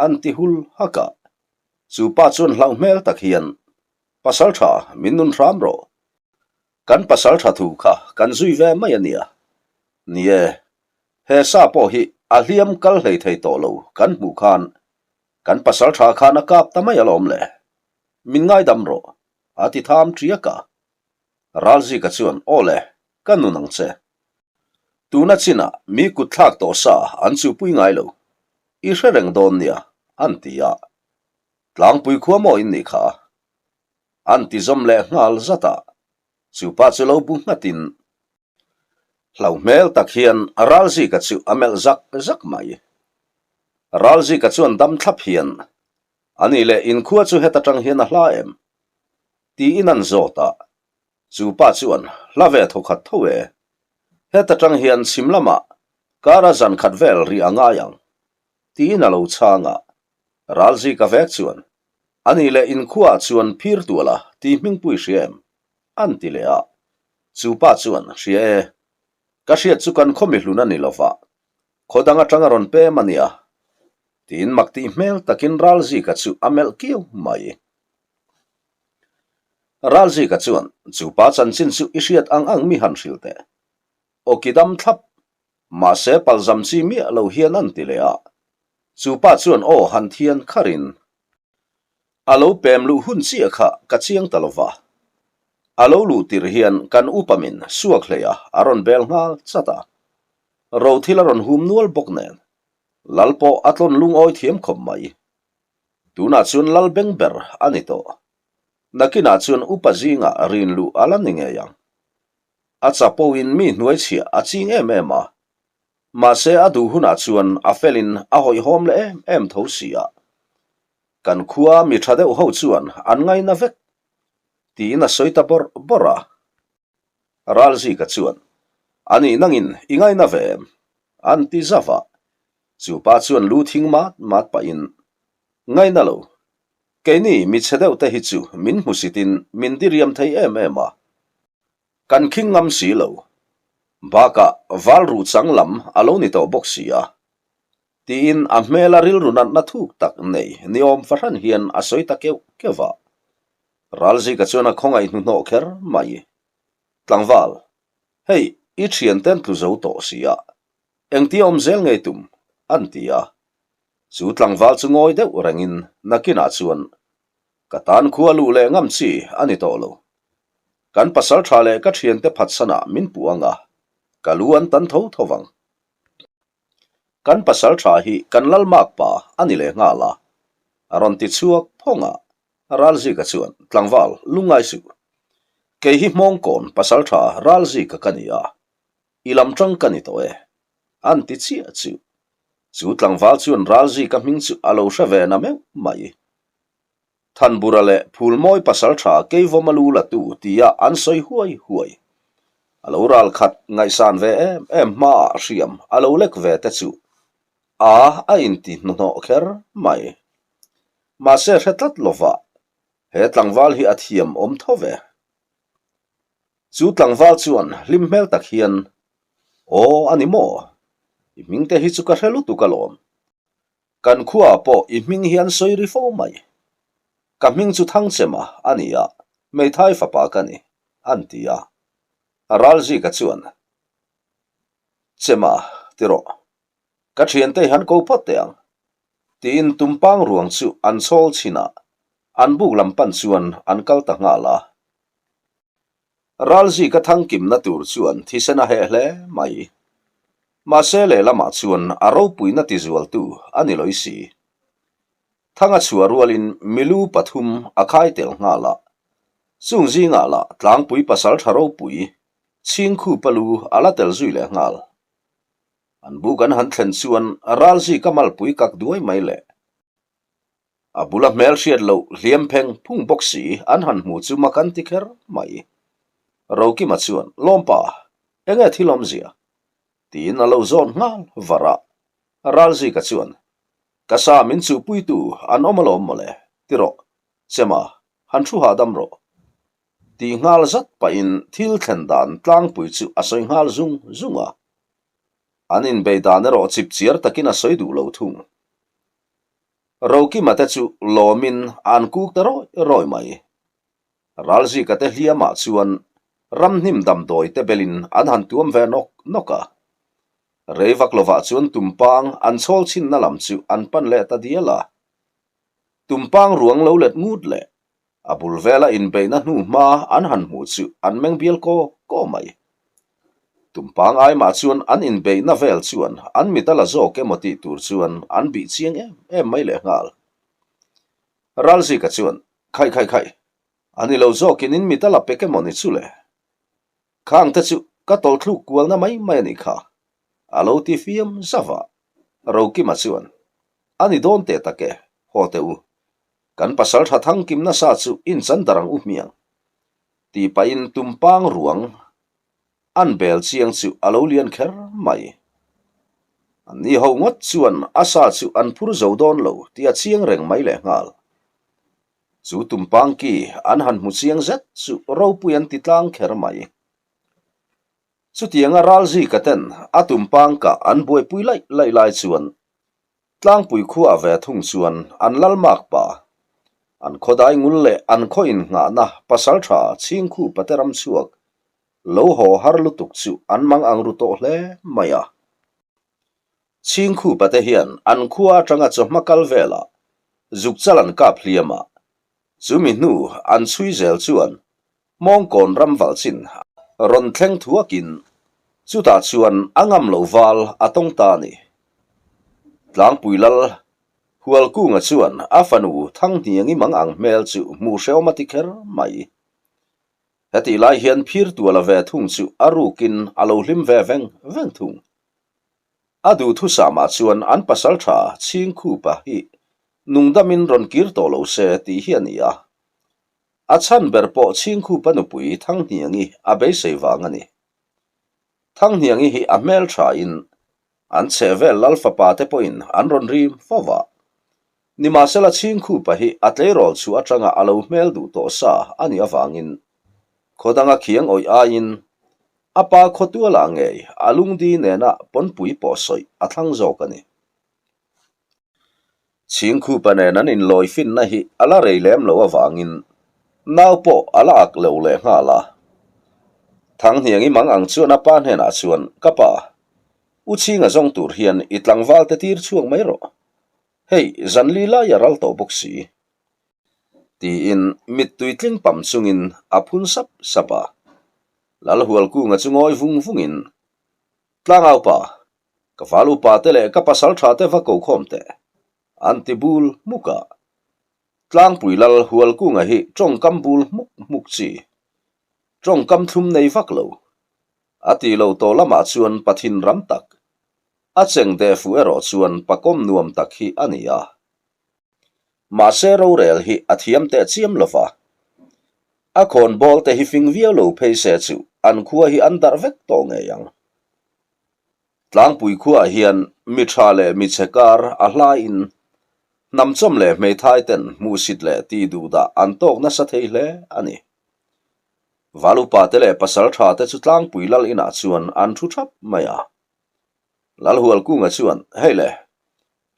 An ti hul hak a, chu pa chuan hlauh hmel tak hian, Pasal tha, min nun hram rawh. Kan pasal tha thu kha kan zui ve mai a nia. Ni e, he sa pawh hi a hliam kal hlei thei tawh lo kan hmuh khan kan pasal tha khan a kap ta mai alawm le. Min ngaidam rawh, a ti tham ṭiak a. Ralzika chuan, Aw le, ka nun ang che. Tuna chinah mi kut thlak tawh sa an chupui ngai lo. I hre reng dawn nia, an ti a. Tlangpui khua maw in nih kha? An ti zawm leh nghal zat a. Chupa chu lo bu nghatin hlau hmel tak hian Ralzika chu a melh zak zak mai. Ralzika chuan dam thlap hian, A nih leh inkhua chu heta tang hian a hla em? Tiin an zawt a, chu pa chuan hla ve tho khat tho e. Heta tang hian chhim lamah kara zan khat vel rih a ngai ang, tiin a lo chhang a. Ralzika vek chuan, A nih leh inkhuaah chuan phir tuala ti hmingpui hria em? an ti leh a. Chu pa chuan, Hria e. Ka hriat chu kan khaw mihlun a ni lova, khaw dang atang a rawn pem a nia, tiin mak tih hmel takin Ralzika chu a melh kiau mai. Ralzika chuan, Chu pa chanchin chu i hriat ang ang mi han hrilh teh. Awki dam thlap. Mahse palzam chi miah lo hian an ti leh a. Chu pa chuan aw han thian kharin a lo pem luh hun chiah kha ka chiang ta lova. A lo luh tirh hian kan upa min suak hleih a, a rawn bel nghal chat a. Ro thil a rawn hum nual bawk nen Lal pawh a tlawn lungawi thiam khawp mai. Tunah chuan lal beng ber a ni tawh. Nakinah chuan upa zingah rin luh a la ni ngei ang. A chapoin mi hnuaichhiah a ching em em a, mahse a duh hunah chuan a felin a hawihhawm leh em em tho si a. Kan khua mi tha deuh ho chuan an ngaina vek, tiin a sawi ta bawrh bawrh a. Ralzika chuan, A nih nangin i ngaina ve em? An ti zauh a. Chu pa chuan lu thing mat mat pahin, Ngaina lo. Keini mi chhe deuh te hi chu min hmusitin min diriam thei em em a. Kan khing ngam si lo. Bakah val ruh chang lam a lo ni tawh bawk si a. Tiin a hmela rilru natna thuk tak nei niawm fahran hian a sawi ta keuh keuh a. Ralzika chuan a khawngaih hnuhnawh kher mai. Tlangval, hei i thianten tlu zo tawh si a, engtia awm zel ngei tum? an ti a. Chu tlangval chu ngawi deuh rengin nakinah chuan ka tan khua luh leh ngam chi a ni tawh lo. Kan pasal tha leh ka thiante phatsanah min puh ang a, ka lu an tan tho tho vang. Kan pasal tha hi kan lal mak pa a ni leh nghal a, a rawn ti chhuak phawng a. Ralzika chuan, Tlangval, lungngai suh. Kei hi Hmawngkawn pasal tha Ralzika ka ni a, i lam tang ka ni tawh e. An ti chiah chu. Chu tlangval chuan Ralzika hming chu a lo hre ve na meuh mai. Thanbura leh Phulmawi pasal tha Keivawma lu la tu tia an sawi huai huai. A lo ral khat ngaihsan ve em em hmaah hriam a lo lek ve te chu a a inti hnuhnawh kher mai. Mahse hre tlat lova he tlangval hi a thiam awm tho ve. Chu tlangval chuan hlim hmel tak hian, Aw a ni maw? I hming te hi chu ka hre lutuk alawm. Kan khuaah pawh i hming hi an sawi ri fo mai. Ka hming chu Thangchema a ni a, hmeithai fapa ka ni, an ti a. Ralzika chuan, Chema, ti rawh. Ka thiante hi an ko phawt teh ang, tiin tumpang ruang chu an chhawl chhin a, an buk lam pan chuan an kal ta nghal a. Ralzika thangkimna tur chuan thisen a heh hle mai. Mahse lehlamah chuan a ropuina tizualtu a ni lawi si. Thanga chhuah rualin milu pathum a khai tel nghal a, chung zingah lah tlangpui pasal tha ropui Chhingkhupa lu a la tel zui leh nghal. An buk an han thlen chuan Ralzika malpui kak duai mai le. A bula hmel hriat loh hliam pheng phung bawk si an han hmu chu mak an ti kher mai. Rokima chuan, Lawmpa, enge thil awmzia? tiin a lo zawn nghal var a. Ralzika chuan, Ka sa min chuhpuitu an awm alawm mawle, ti rawh, Chema, han thu hahdam rawh. Tih nghal zat pahin thil thlen dan tlangpui chu a sawi nghal zung zung a. An inbei dan erawh chipchiar takin a sawi duh lo thung. Rokima te chu lawmin an kuk ta rawi rawi mai. Ralzika te hliamah chuan ramhnim damdawi te belin an han tuam ve nawk nawk a. Rei vak lovah chuan tumpang an chhawl chhinna lam chu an pan leh ta dial a. Tumpang ruang lo let ngut leh A bul vela inbeihna hnu hma an han hmuh chu an meng bial kaw kaw mai. Tumpang aimah chuan an inbeihna vel chuan an mit a la zawk emaw tih tur chuan an bih chiang em em mai lehnghal. Ralzika chuan, Khai khai khai, a ni lo zawkin in mit a la pek emaw ni chu le? Khang te chu ka tawlthluk kualna mai mai a nih kha, a lo ti fiam zauh a. Rokima chuan, A ni dawn teh tak e, haw teh u. Kan pasal tha thangkim nasa chu inchan dar ang u hmiang. Tih pahin tumpang ruang an bel chiang chu a lo lian kher mai. Anni ho ngawt chuan a sa chu an phur zo dawn lo tih a chiang reng mai lehnghal. Chu tumpang ki an han hmu chiang zet chu ropui an ti tlang kher mai. Chutianga Ralzika ten a tumpang kah an buaipui laih laih lai chuan Tlangpui khuaah ve thung chuan an lal mak pa, an khawdai ngul leh an khaw innghahna pasaltha Chhingkhupa te ram chhuak lo haw har lutuk chu an mang ang ru tawh hle mai a. Chhingkhupa te hian an khua atanga chawhma kal velah zukchal an kap hliam a, chumi hnu an chhui zel chuan Hmawngkawn ram valchin rawn thleng thuakin chutah chuan a ngam loh val a tawng ta a ni. Tlangpui lal Hualkunga chuan a fanu Thanghniangi mang ang hmel chu hmuh hrehawm a ti kher mai. Hetih lai hian phir tuala ve thung chu a rukin a lo hlim ve veng veng thung. A duhthusam-ah chuan an pasal tha Chhingkhupa hi nungdamin rawn kir tawh lo se tih hi a ni a. A chhan ber pawh Chhingkhupa nupui Thanghniangi a beisei vang a ni. Thanghniangi hi a hmel thain an chhehvel lal fapa te pawhin an rawn rim fo va. Nimahsela Chhingkhupa hi a tleirawl chhuah atanga a lo hmel duh tawh sa a nih avangin khaw danga khiang awih aiin a pa khawtualah ngei a lungdi nena pawnpui pawh sawi a thlang zawk a ni. Chhingkhupa nen an inlawi finna hi a la rei lem lo avangin nau pawh a la ak lo leh nghal a. Thanghniangi mang ang chuan a pa hnenah chuan, Ka pa, U Chhinga zawng tur hian i tlangval te tir chhuak mai rawh. Hei, zan li lai a ral tawh bawk si. Tiin mittui tling pam chungin a phun sap sap a. Lalhualkunga chu ngawi vung vungin, Tlangaupa, Ka fal upa te leh ka pasal tha te va ko khawm teh, an ti bul hmuk a. Tlangpui lal Hualkunga hi tawngkam bul hmuk hmuk chi, tawngkam thlum nei vak lo. A ti lo tawh lamah chuan Pathin ram tak, a cheng deh fuh erawh chuan pakawm nuam tak hi a ni a. Mahse rorel hi a thiam teh chiam lo va. A khawn bawl te hi fing viau lo phei se chu an khua hi an darh vek tawh ngei ang. Tlangpui khuaah hian mi tha leh mi chhe kar a hlaiin hnamchawm leh hmeithai ten hmuhsit leh tih duhdah an tawk nasa thei hle a ni. Valupa te leh pasal tha te chu Tlangpui lal inah chuan an thu thap mai a. Lalhualkunga chuan, Hei le,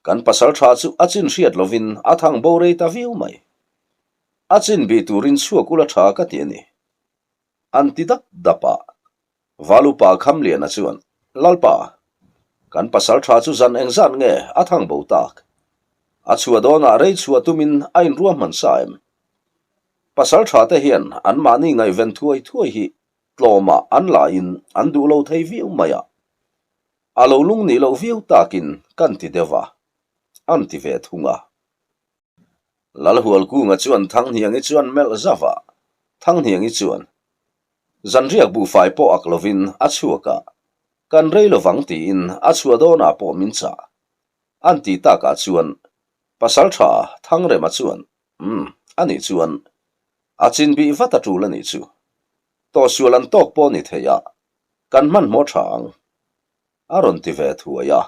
kan pasal tha chu a chin hriat lovin a thang bo rei ta viau mai. A chin bih turin chhuak ula tha ka ti a ni. An ti dap dap a. Valupa Khamliana chuan, Lalpa, kan pasal tha chu zan engzat nge a thang bo tak? A chhuah dawnah rei chhuah tumin a inruahman sa em? Pasal tha te hian anmahni ngaihven thuai thuai hi tlawmah an lahin an duh lo thei viau mai a, a lo lung nih loh viau takin kan ti deuh a, an ti ve thung a. Lalhualkunga chuan Thanghniangi chuan melh zauh a, Thanghniangi chuan, Zanriak buhfai pawh ak lovin a chhuak a, kan rei lovang tiin a chhuah dawnah pawh min chah. An ti takah chuan Pasaltha Thangrema chuan, Umm, anih chuan a chin bih vat a tul anih chu. Tawhsual an tawk pawh ni thei a, kan hmanhmawh tha ang. A rawn ti ve thuai a.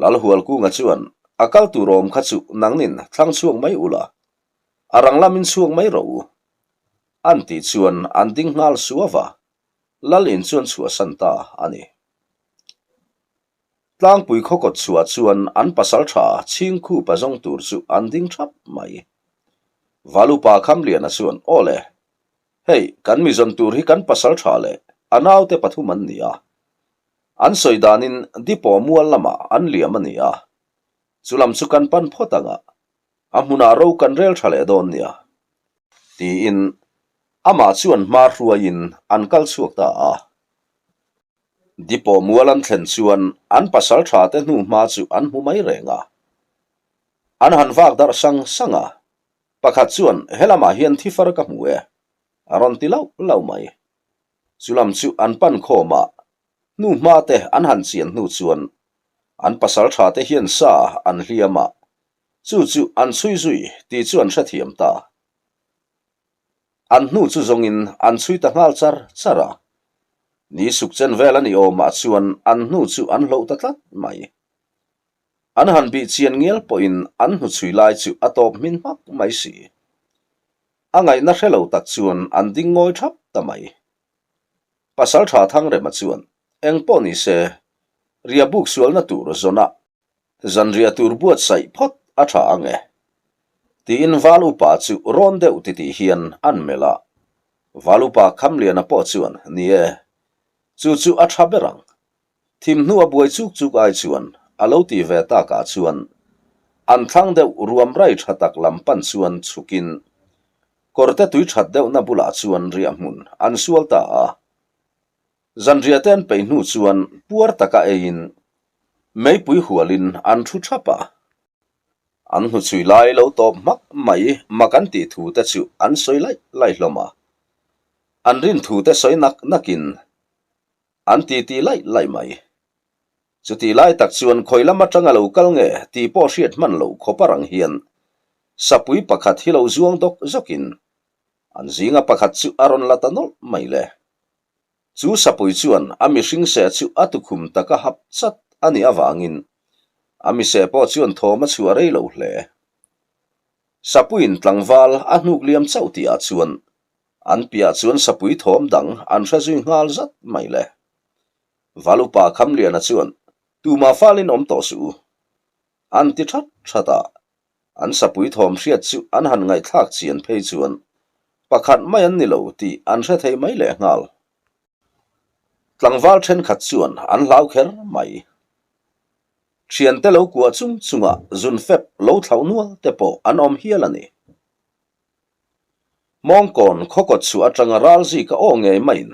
Lalhualkunga chuan, A kal tur awm kha chu nangnin thlang chhuak mai ula, a rang lamin chhuak mai rawh u. An tih chuan an ding nghal suau a, Lal in chuan chhuahsan ta a ni. Tlangpui khawkawt chhuah chuan an pasal tha Chhingkhupa zawng tur chu an ding thap mai. Valupa Khamliana chuan, Aw le, hei kan mi zawn tur hi kan pasal tha leh a naute pathum an ni a. An sawi danin Dipawh mual lamah an liam a ni a, chu lam chu kan pan phawt ang a, a hmunah ro kan rel tha leh dawn nia. Tiin amah chuan hma hruaiin an kal chhuak ta a. Dipawh mual an thlen chuan an pasal tha te hnu hma chu an hmu mai reng a. An han vak darh sang sang a, pakhat chuan helamah hian thi far ka hmu e, a rawn ti lauh lauh mai. Chulam chu an pan khawm a, hnu hma te an han chian hnu chuan an pasal tha te hian sa an hliam a, chu chu an chhui zui tih chu an hrethiam ta. An hnu chu zawngin an chhui ta nghal char char a, ni suk chen vel a ni awmah chuan an hnu chu an hloh ta tlat mai. An han bih chian ngial pawhin an hnu chhui lai chu a tawp hmin hmak mai si. A ngaihna hre lo tak chuan an ding ngawi thap ta mai. Pasal tha Thangrema chuan eng pawh ni se, ria buk sualna tur zawnah Zanriah tur buatsaih phawt a tha ang e. Tiin Val upa chu rawn deuh titih hian an melh a. Val upa Khamliana pawh chuan, Ni e, chu chu a tha ber ang. Thim hnu a buai chuk chuk ai chuan a lo ti ve takah chuan an thlang deuh ruam rai tha tak lam pan chuan chhukin kawrte tui that deuhna bulah chuan riahhmun an sual ta a. Zanriah te an peih hnu chuan puar taka eiin meipui hualin an thu thap a. An hnuchhui lai lo tawp hmak mai mak an tih thu te chu an sawi laih laih hlawm a. An rin thu te sawi nak nakin an titi laih laih mai. Chutih lai tak chuan khawi lam atanga lo kal nge tih pawh hriat hman loh khawp a rang hian sapui pakhat hi lo zuang dawk zawkin an zinga pakhat chu a rawn la ta nawlh mai le. Chu sapui chuan a mihring seh chu a tukhum taka hap chat a nih avangin a miseh pawh chuan thawm a chhuah rei lo hle. Sapuiin tlangval a hnuk liam chauh tihah chuan an piah chuan sapui thawm dang an hre zui nghal zat mai le. Valupa Khamliana chuan tumah falin awm tawh suh u an ti that that a, An sapui thawm hriat chu an han ngaihthlak chian phei chuan pakhat mai an ni lo tih an hre thei mai leh nghal. Tlangval thenkhat chuan an hlau kher mai. Thiante lo kuah chung chunga zun fep lo thlauh nual te pawh an awm hial a ni. Mawngkawn khawkawt chhuah atanga ral zika aw ngei maiin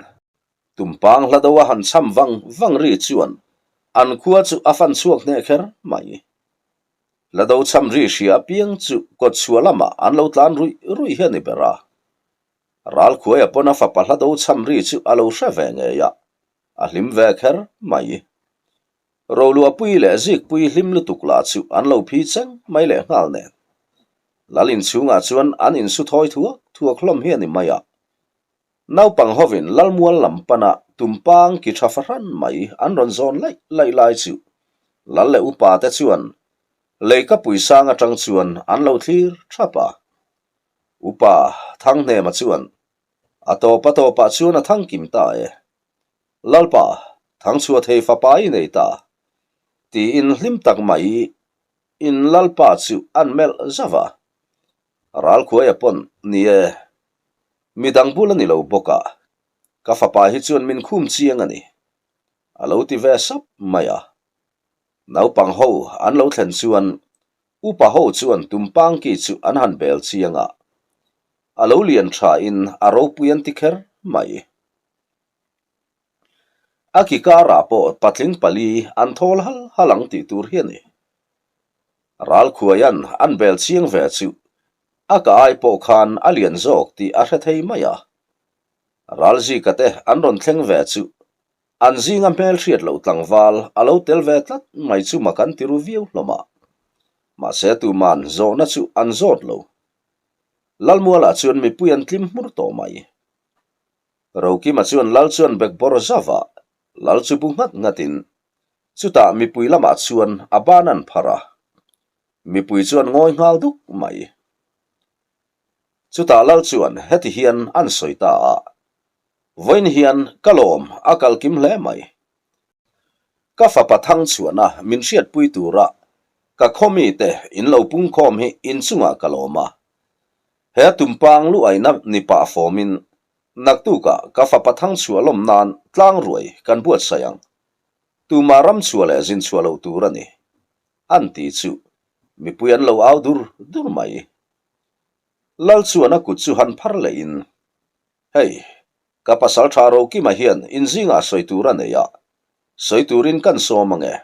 Tumpang hla do a han cham vang vang ri chuan an khua chu a fan chhuak hneh kher mai. La do cham ri hria apiang chu kawt chhuah lamah an lo tlan ruih ruih hi a ni ber a. Ralkhuaia pawn a fapa hla do cham ri chu a lo hre ve ngei a, a hlim ve kher mai. Roluahpui leh Zikpui hlim lutuk lah chu an lo phi cheng mai leh nghal nen. Lal inchhungah chuan an insu thawi thuak thuak hlawm hi a ni mai a. Naupang hovin Lalmual lam pana tumpang ki tha fahran mai an rawn zawn laih laih lai chu Lal leh upa te chuan leikapui sang atang chuan an lo thlir thap a. Upa Thanghnema chuan a tawp a tawpah chuan a thangkim ta e. Lalpa, Thangchhuah thei fapa i nei ta tiin hlim tak mai in Lalpa chu an melh zauh a. Ralkhuaia pawn ni e. Midang bul a ni lo bawk a, ka fapa hi chuan min khum chiang a ni, a lo ti ve sap mai a. Naupang ho an lo thlen chuan upa ho chuan tumpang ki chu an han bel chiang a, a lo lian tha in a ropui an ti kher mai. A ki karah pawh patling pali an thawl hal hal ang tih tur hi a ni. Ralkhuaia'n an bel chiang ve chu a ka ai pawh khan a lian zawk tih a hre thei mai a. Ralzika te an rawn thleng ve chu an zinga hmelhriat loh tlangval a lo tel ve tlat mai chu mak an ti ru viau hlawm a. Mahse tuman zawhna chu an zawt lo. Lalmualah chuan mipui an tlim hmur tawh mai. Rokima chuan Lal chuan bekbawr zauh a, Lal chu bu nghat nghatin chutah mipui lamah chuan a ban an pharh a. Mipui chuan ngawi nghal duk mai. Chutah Lal chuan heti hian an sawi ta a, Vawiin hian ka lawm a kal kim hle mai. Ka fapa thang chhuahna min hriatpui tura ka khaw mite in lo pungkhawm hi inchungah ka lawm a. He tumpang luaina ni pah fawmin naktukah ka fapa thang chhuah lawm nan tlang ruai kan buatsaih ang. Tumah ram chhuah leh zin chhuah loh tur a ni. An ti chu mipui an lo au dur dur mai. Lal chuan a kut chu han phar lehin, Hei, ka pasal tha Rokima hian inzingah sawi tur a nei a, sawi turin kan sawm ange,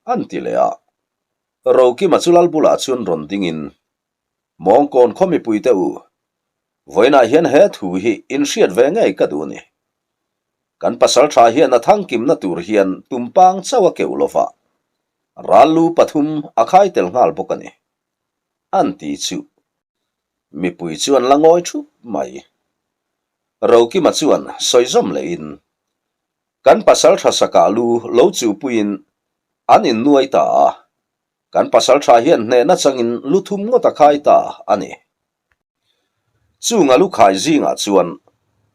an ti leh a. Rokima chu lal bulah chuan rawn dingin, Mawngkawn khaw mipuite u, vawiinah hian he thu hi inhriat ve ngei ka duh a ni. Kan pasal tha hian a thangkimna tur hian tumpang chauh a keuh lova, ral lu pathum a khai tel nghal bawk a ni. An ti chu. Mipui chuan la ngawi thup mai. Rokima chuan sawi zawm lehin, Kan pasal tha sakah lu lo chuhpuiin an innuai ta a, Kan pasal tha hian hnehna changin lu thum ngawt a khai ta a ni. Chunga lu khai zingah chuan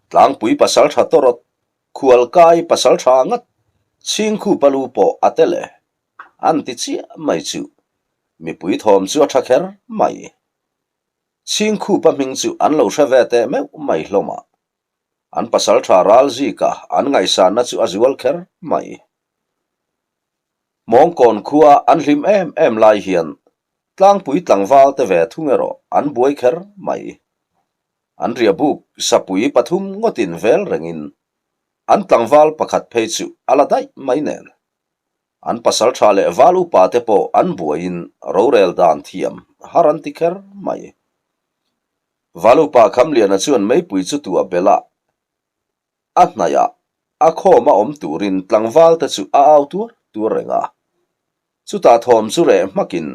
tlangpui pasal tha tawrawt, khual kai pasal tha ngat, chhingkhupa lu pawh a tel e. An ti chiah mai chu mipui thawm chu a tha kher mai. Chhingkhupa hming chu an lo hre ve teh meuh mai hlawm a. An pasal tha ral zika an ngaihsanna chu a zual kher mai. Hmawngkawn khua an hlim em em lai hian tlangpui tlangval te ve thung erawh an buai kher mai. An riahbuk sapui pathum ngawtin vel rengin an tlangval pakhat phei chu a la daih mai nen. An pasal tha leh val upa te pawh an buaiin rorel dan thiam har an ti kher mai. Val upa Khamliana chuan meipui chu tuah belh a, a hnaihah a khawm a awm turin tlangval te chu a au tuar tuar reng a. Chutah thawm chu reh hmakin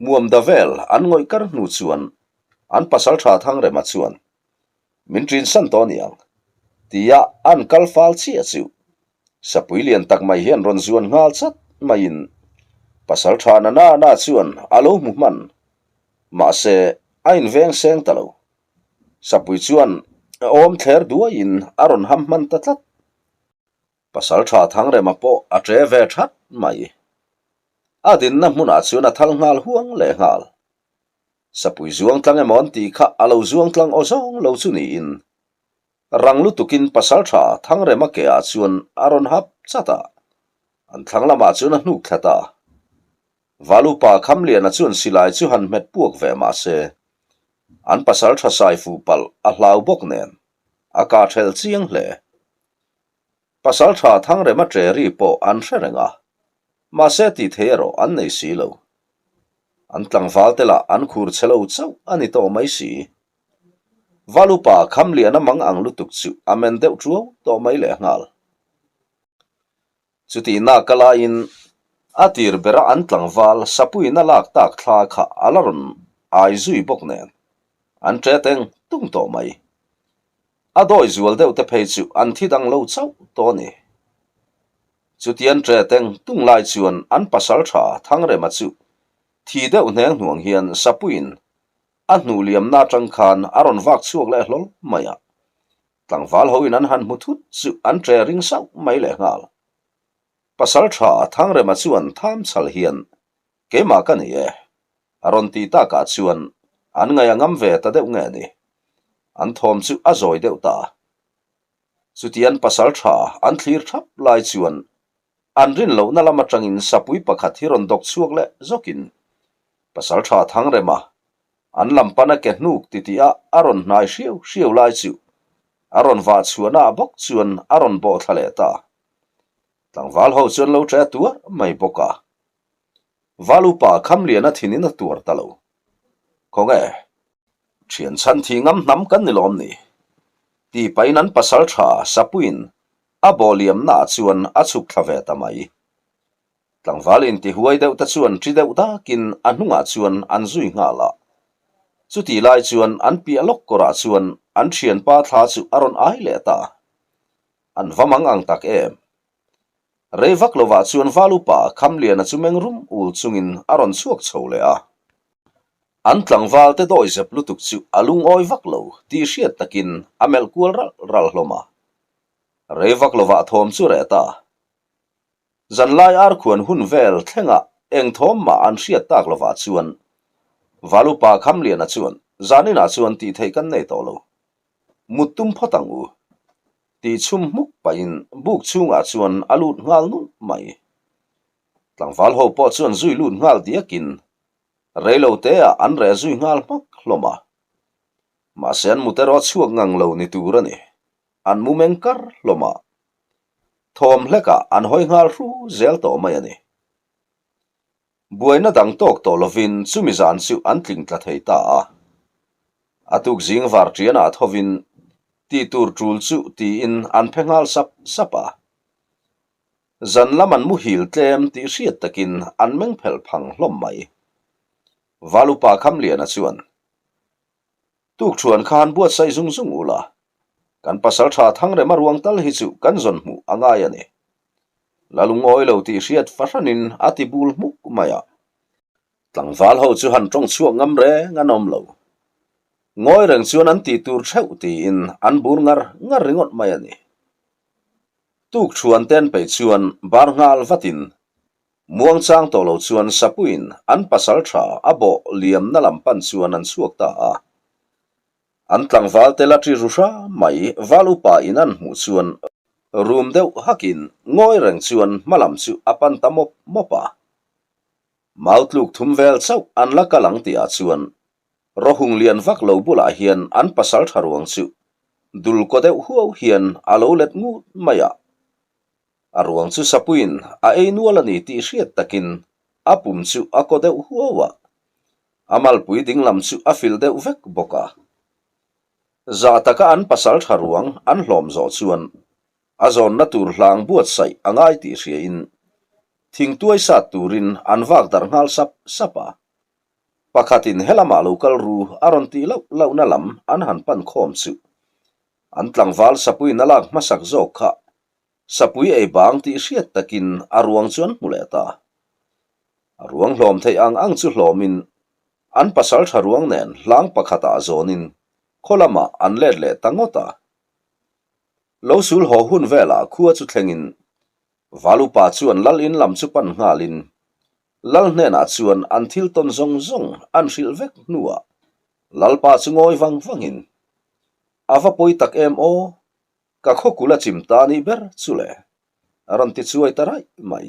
Muamda vel an ngawih kar hnu chuan an pasal tha Thangrema chuan min ṭin san tawh aniang tia an kal fal chiah chu sapui lian tak mai hian rawn zuan nghal chat maiin pasal tha na na na chuan a lo hmu hman mahse a inveng seng ta lo. Sapui chuan a awm thler duaiin a rawn ham hman ta tlat. Pasal tha Thangrema pawh a ṭe ve that mai. A dinna hmunah chuan a thal nghal huang leh nghal. Sapui zuang tlang emaw an tih kha a lo zuang tlang aw zawng lo chu niin rang lutukin pasal tha Thangrema ke ah chuan a rawn hap chat a, an thlang lamah chuan a hnuk thla ta. Valupa Khamliana chuan silai chu han hmet puak ve mah se, an pasal tha sai fuh palh a hlau bawk nen a kah thelh chiang hle. Pasal tha Thangrema ṭe ri pawh an hre reng a, mahse tih thei erawh an nei si lo. An tlangval te lah an khur chhe lo chauh a ni tawh mai si. Valupa Khamliana mang ang lutuk chu a men deuh ṭuau tawh mai lehnghal. Chutih nak a laiin a tir bera an tlangval sapuiin a lak tak thla kha a la rawn ai zui bawk nen an ṭe teng tung tawh mai. A dawi zual deuh te phei chu an thi dang lo chauh tawh a ni. Chutian ṭe teng tung lai chuan an pasal ṭha Thangrema chu thi deuh hneng hnuang hian sapuiin a hnuh liamna aṭang khan a rawn vak chhuak leh hlawl mai a. Tlangval hoin an han hmu thut chu an ṭe ring sauh mai leh nghal. Pasal ṭha Thangrema chuan tham chhal hian, Keimah ka ni e, a rawn ti takah chuan an ngaih a ngam ve ta deuh nge ni. An thawm chu a zawi deuh ta. Chutian pasal ṭha an thlir ṭhap lai chuan an rin lohna lam aṭangin sapui pakhat hi rawn dawk chhuak leh zawkin pasal ṭha Thangrema An lam pana ke hnuk titih a a rawn hnai hriau hriau lai chu a rawn vah chhuahna ah bawk chuan a rawn bawh thla leh ta. Tlangval ho chuan lo ṭe tuar mai bawk a. Val upa Khamliana thinin a tuar ta lo. Khawnge? Ṭhian chhan thi ngam hnam kan ni lawm ni? Tih pahin an pasal ṭha Sapuiin a bawh liamna ah chuan a chhuk thla ve ta mai. Tlangval intihuai deuh te chuan ṭi deuh dakin a hnungah chuan an zui nghal a. Chutih lai chuan an piah lawk kawrah chuan an ṭhianpa thla chu a rawn ai leh ta. An va mang ang tak em? Rei vak lovah chuan val upa Khamliana chu meng rum ul chungin a rawn chhuak chho leh a. An tlangval te dawi zep lutuk chu a lungawi vak lo tih hriat takin a melh kual ralh ralh hlawm a. Rei vak lovah thawm chu reh ta. Zanlai arkhuan hun vel thlengah eng thawm mah an hriat tak lovah chuan Valupa Khamliana chuan zaninah chuan tih theih kan nei tawh lo. Mut tum phawt ang u. Tih chhum hmuk pahin buk chhungah chuan a lut nghal nulh mai. Tlangval ho pawh chuan zui lut nghal diakin reilo teah an reh zui nghal hmak hlawm a. Mahse an mut erawh a chhuak ngang lo ni tur a ni. An mu meng kar hlawm a. Thawm hlekah an hawi nghal hru zel tawh mai a ni. Buaina dang tawk tawh lovin chumi zan chu an tling tla thei ta a. A tuk zing var ṭianah thovin tih tur ṭul chu tiin an phe nghal sap sap a. Zan lam an muhil tlem tih hriat takin an meng phelh phang hlawm mai. Valupa Khamliana chuan Tukṭhuan khan buatsaih zung zung u la, kan pasal ṭha Thangrema ruang tal hi chu kan zawn hmuh a ngai a ni. La lungawi lo tih hriat fahranin a ti bul hmuk mai a. Tlangval ho chu han ṭawng chhuak ngam reng an awm lo. Ngawi reng chuan an tih tur ṭheuh tiin an bur ngar ngar ringawt mai a ni. Tukṭhuan te an peih chuan bar nghal vatin Muangchang tawh lo chuan Sapuiin an pasal tha a bawh liamna lam pan chuan an chhuak ta a. An tlangval te la ṭi ru hra mai val upa in an hmuh chuan. Rum deuh hakin ngawi reng chuan hmalam chu a pan ta mawp mawp a. Mau tluk thum vel chauh an la kal ang tihah chuan Rawhung lian vak lo bulah hian an pasal tha ruang chu dul kaw deuh huau hian a lo let ngut mai a. A ruang chu sapuiin a ei nual a ni tih hriat takin a pum chu a kaw deuh huau a. A malpui dinglam chu a fil deuh vek bawk a. Zah taka an pasal tha ruang an hlawm zawh chuan a zawnna tur hlang buatsaih a ngai tih hriain thingtuai sat turin an vak darh nghal sap sap a. Pakhatin helamah lo kal ru a rawn tih loh lohna lam an han pan khawm chu an tlangval sapuiin a lak hmasak zawk kha sapui ei bang tih hriat takin a ruang chu an hmu leh ta. A ruang hlawm theih ang ang chu hlawmin an pasal tha ruang nen hlang pakhatah zawnin khaw lamah an let leh ta ngawt a. Lo sul haw hun velah khua chu thlengin Valupa chuan lal in lam chu pan nghalin Lal hnenah chuan an thil tawn zawng zawng an hrilh vek hnuah Lalpa chu ngawi vang vangin, A va pawi tak em aw, ka khawkul a chim ta nih ber chu le, a rawn ti chuai ta raih mai.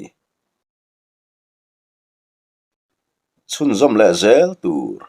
Chhunzawm leh zel tur.